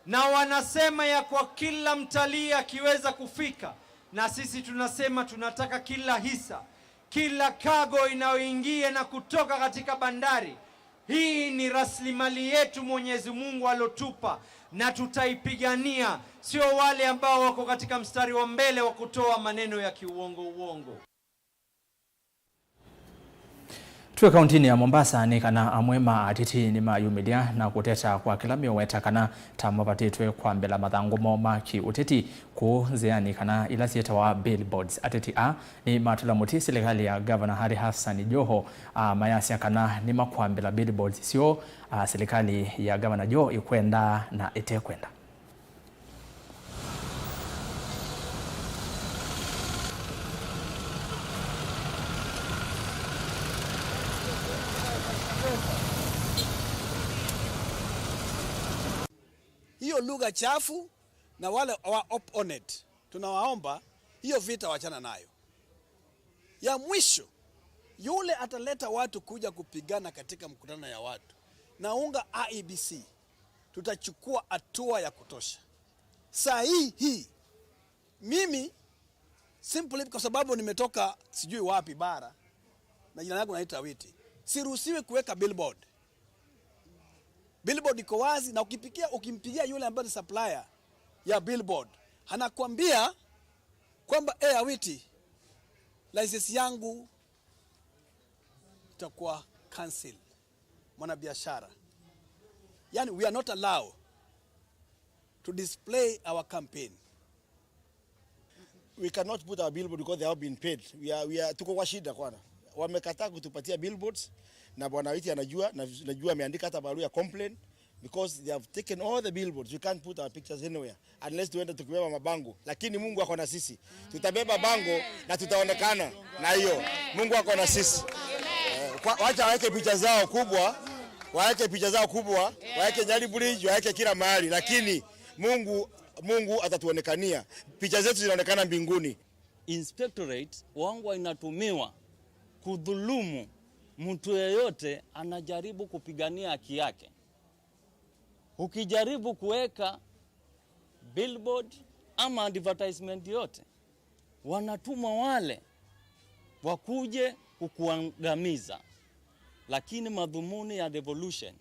na wanasema ya kwa kila mtalii akiweza kufika, na sisi tunasema tunataka kila hisa, kila cargo inayoingia na kutoka katika bandari. Hii ni rasilimali yetu Mwenyezi Mungu alotupa, na tutaipigania, sio wale ambao wako katika mstari wa mbele wa kutoa maneno ya kiuongo uongo. Twĩ kauntinĩ ya Mombasa, nĩ kana amwe ma ateti nĩmayumĩlya na kũteta kwa kĩla meũweta kana ta mavatĩtwe kwambĩla mathangũ moo ma kĩ-ũteti kũu nzĩanĩ kana ila syĩtawa billboards. Ateti aa nĩmatũla mũtĩ silikalĩ ya Gavana Ali Hassan Joho, a, mayasya kana nĩmakwambĩla billboards syoo, a, silikalĩ ya Gavana Joho ĩkwenda na ĩtekwenda. Hiyo lugha chafu, na wale wa opponent, tunawaomba hiyo vita wachana nayo. Ya mwisho, yule ataleta watu kuja kupigana katika mkutano ya watu, naunga I E B C, tutachukua hatua ya kutosha. Saa hii hii, mimi simply kwa sababu nimetoka sijui wapi bara, na jina langu naitwa Awiti, siruhusiwi kuweka billboard. Billboard iko wazi, na ukipigia, ukimpigia yule ambaye ni supplier ya billboard, anakuambia kwamba, "Eh, Awiti, license yangu itakuwa cancel, mwanabiashara." Yani, we are not allowed to display our campaign. We cannot put our billboard because they have been paid. We are, we are, tuko kwa shida kwana. Wamekataa kutupatia billboards, na Bwana Awiti anajua, na najua ameandika hata barua ya complaint because they have taken all the billboards. We can't put our pictures anywhere unless tuende tukibeba mabango. Lakini Mungu ako na sisi. Tutabeba bango na tutaonekana na hiyo. Mungu ako na sisi. Eh, kwa, wacha waweke picha zao kubwa, waweke picha zao kubwa, waweke Nyali Bridge, waweke kila mahali, lakini Mungu, Mungu atatuonekania. Picha zetu zinaonekana mbinguni. Inspectorate wangwa inatumiwa kudhulumu mtu yeyote anajaribu kupigania haki yake. Ukijaribu kuweka billboard ama advertisement yote, wanatumwa wale wakuje kukuangamiza. Lakini madhumuni ya devolution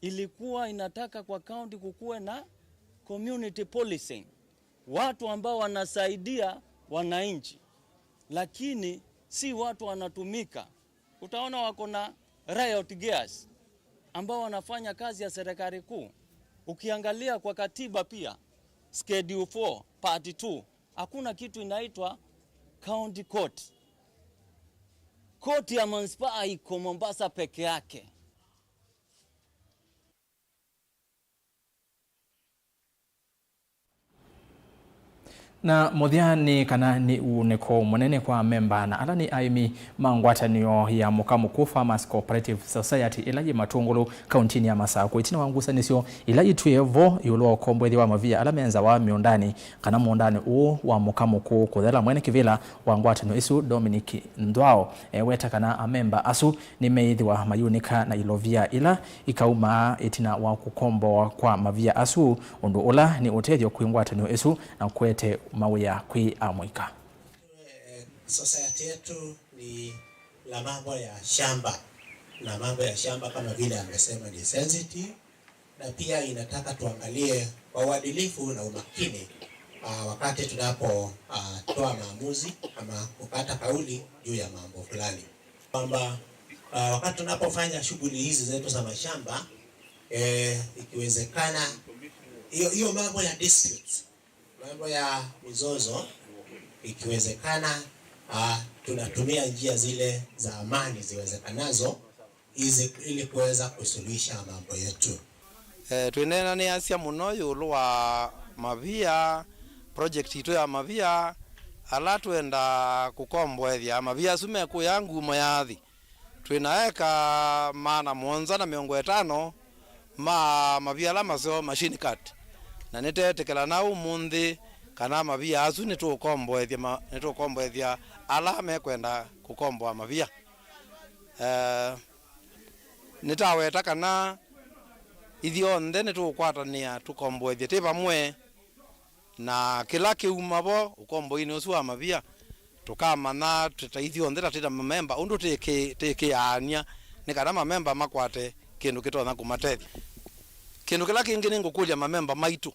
ilikuwa inataka kwa county kukuwe na community policing, watu ambao wanasaidia wananchi, lakini si watu wanatumika. Utaona wako na riot gears ambao wanafanya kazi ya serikali kuu. Ukiangalia kwa katiba pia, Schedule four, Part two, hakuna kitu inaitwa county court. Koti ya manispaa iko Mombasa peke yake. Na mũthya nĩ kana nĩ uunĩko mũnene kwa amemba na ala nĩ aĩmi ma ngwatanĩo ya Mũkamũkũ Farmers Cooperative Society ĩla yĩ Matũngũlũ, kauntinĩ ya Masakũ, ĩtina wa ngusanĩsyo ila itwĩe vo ĩũlũ wa ũkomboethya wa mavia ala menzawa mĩũndanĩ kana mũũndanĩ ũũ wa Mũkamũkũ kũthela. Mwene kĩvĩla wa ngwatanĩo ĩsu, Dominic Nthwao, eweta kana amemba asu nĩmeĩthĩwa mayũnĩka na ilovia ila ikaumaa ĩtina wa kũkombowa kwa mavia asu, ũndũ ũla nĩ ũtethyo kwĩ ngwatanĩo ĩsu na kũete mawĩa kwĩ amũika. Eh, society yetu ni la mambo ya shamba. Na mambo ya shamba, kama vile amesema, ni sensitive, na pia inataka tuangalie kwa uadilifu na umakini, ah, wakati tunapo, ah, toa maamuzi ama kukata kauli juu ya mambo fulani, kwamba, ah, wakati tunapofanya shughuli hizi zetu za mashamba, eh, ikiwezekana, hiyo, hiyo mambo ya disputes, mambo ya mizozo, ikiwezekana, ah, tunatumia njia zile za amani ziwezekanazo, izi-, ili kuweza kusuluhisha mambo yetu. Eh, twĩneenanĩasya mũno ĩũlũ wa mavia, project itũ ya mavia, ala twenda kũkomboethya. Mavia asu mekũya ngumo ya athi. Twĩ na eka maana mũonza na mĩongo ĩtano ma mavia ala maseo machine cut, na nĩteetĩkĩlana ũmũnthĩ kana mavia asu nĩtũkomboethya ma-, nĩtũkomboethya ala mekwenda kũkomboa mavia. Eh, nĩtaweta kana ithyonthe nĩtũkwatanĩa tũkomboethye twĩ vamwe. Na kĩla kĩuma vo ũkomboinĩ ũsu wa mavia, tũkamanya twĩ ta ithyonthe ta twĩ ta mamemba ũndũ tĩkĩ-, tĩkĩaany'a, nĩ kana mamemba makwate kĩndũ kĩtonya kũmatethya. Kĩndũ kĩla kĩngĩ nĩngũkũlya mamemba maitũ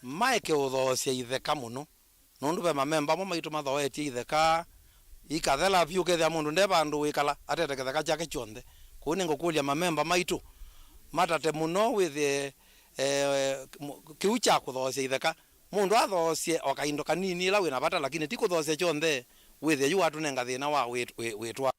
maeke ũthoosya itheka mũno, nũndũ ve mamemba amwe maitũ mathooetye itheka ikathela vyũ, ũkethĩa mũndũ nde vandũ wĩkala atete kĩtheka kyake kyonthe. Kwoou nĩngũkũlya mamemba maitũ matate mũno wĩthĩe, eh, kĩu kya kũthoosya itheka. Mũndũ athoosye o kaindo kanini ĩla wĩ na vata, lakini ti kũthoosya kyonthe, wĩthĩe yu watũnenga thĩna wa wĩ-, wĩ-, wĩtwa.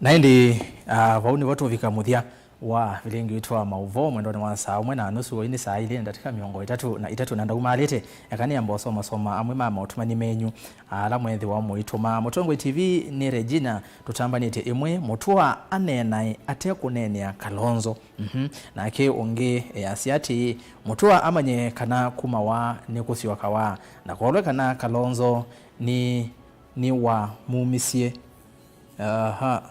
Na ĩndĩ, ah, vau nĩvo tũvika mũthya wa vilingi witũ wa maũvoo mwendonĩ wa saa ũmwe na nusu. Ĩĩ nĩ saa ilĩ na ndatĩka mĩongo ĩtatũ na itatũ, na ndaumaalĩte, eka nĩamba ũsomasoma amwe ma maũtũmani menyu ala mwethĩwa mũitũma. Mũtongoi T V nĩ Regina, tũtambanĩtye ĩmwe, Mũtua aneenae ate kũneenea Kalonzo. Mhm. Nake ũngĩ easya atĩĩ, Mũtua amanye kana kumawa nĩ kũsyokawa, na kolwe kana Kalonzo nĩ, nĩwamumisye. Aha.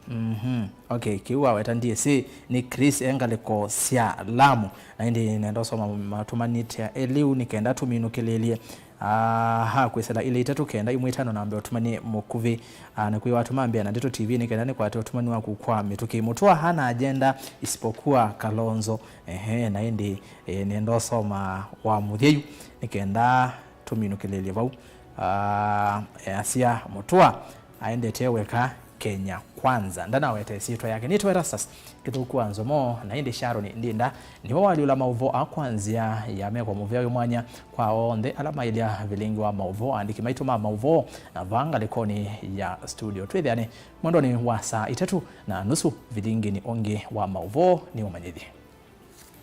Mhm. Okay, kĩu waweta ndyĩsĩ. Nĩ Chris e ngalĩko sya Lamu. Na ĩndĩ nenda ũsoma matũmanĩte eliu nĩ kenda tũminũkĩlĩlye. Aha, kwĩsĩla ilĩ itatũ kenda imwe itano na mbee ũtũmani mũkuvĩ. Ah, na kwĩ watũma mbea na Ndeto T V nĩ kenda nĩkwate ũtũmani waku kwa mĩtũkĩ. Mũtua hana agenda isipokuwa Kalonzo. Ehe, na ĩndĩ, eh, nenda ũsoma wa mũthya yu nĩ kenda tũminũkĩlĩlye vau. Ah, easya Mũtua aendete weka Kenya Kwanza. Ndanaweta ĩsyĩtwa yake. Nĩtwa Erastus Kĩthũku wa Nzomo, na ĩndĩ Sharon Ndinda nĩwe walyũla maũvoo aa kwa nzĩa ya meko mũvea wĩ mwanya kwa onthe ala maĩlya vilingi wa maũvoo, aandĩki maitũ ma maũvoo, na vaa ngalĩkonĩ ya studio. Twĩthĩane mwendonĩ wa saa itatũ na nusu vilinginĩ ũngĩ wa maũvoo nĩ ũmanyĩthye.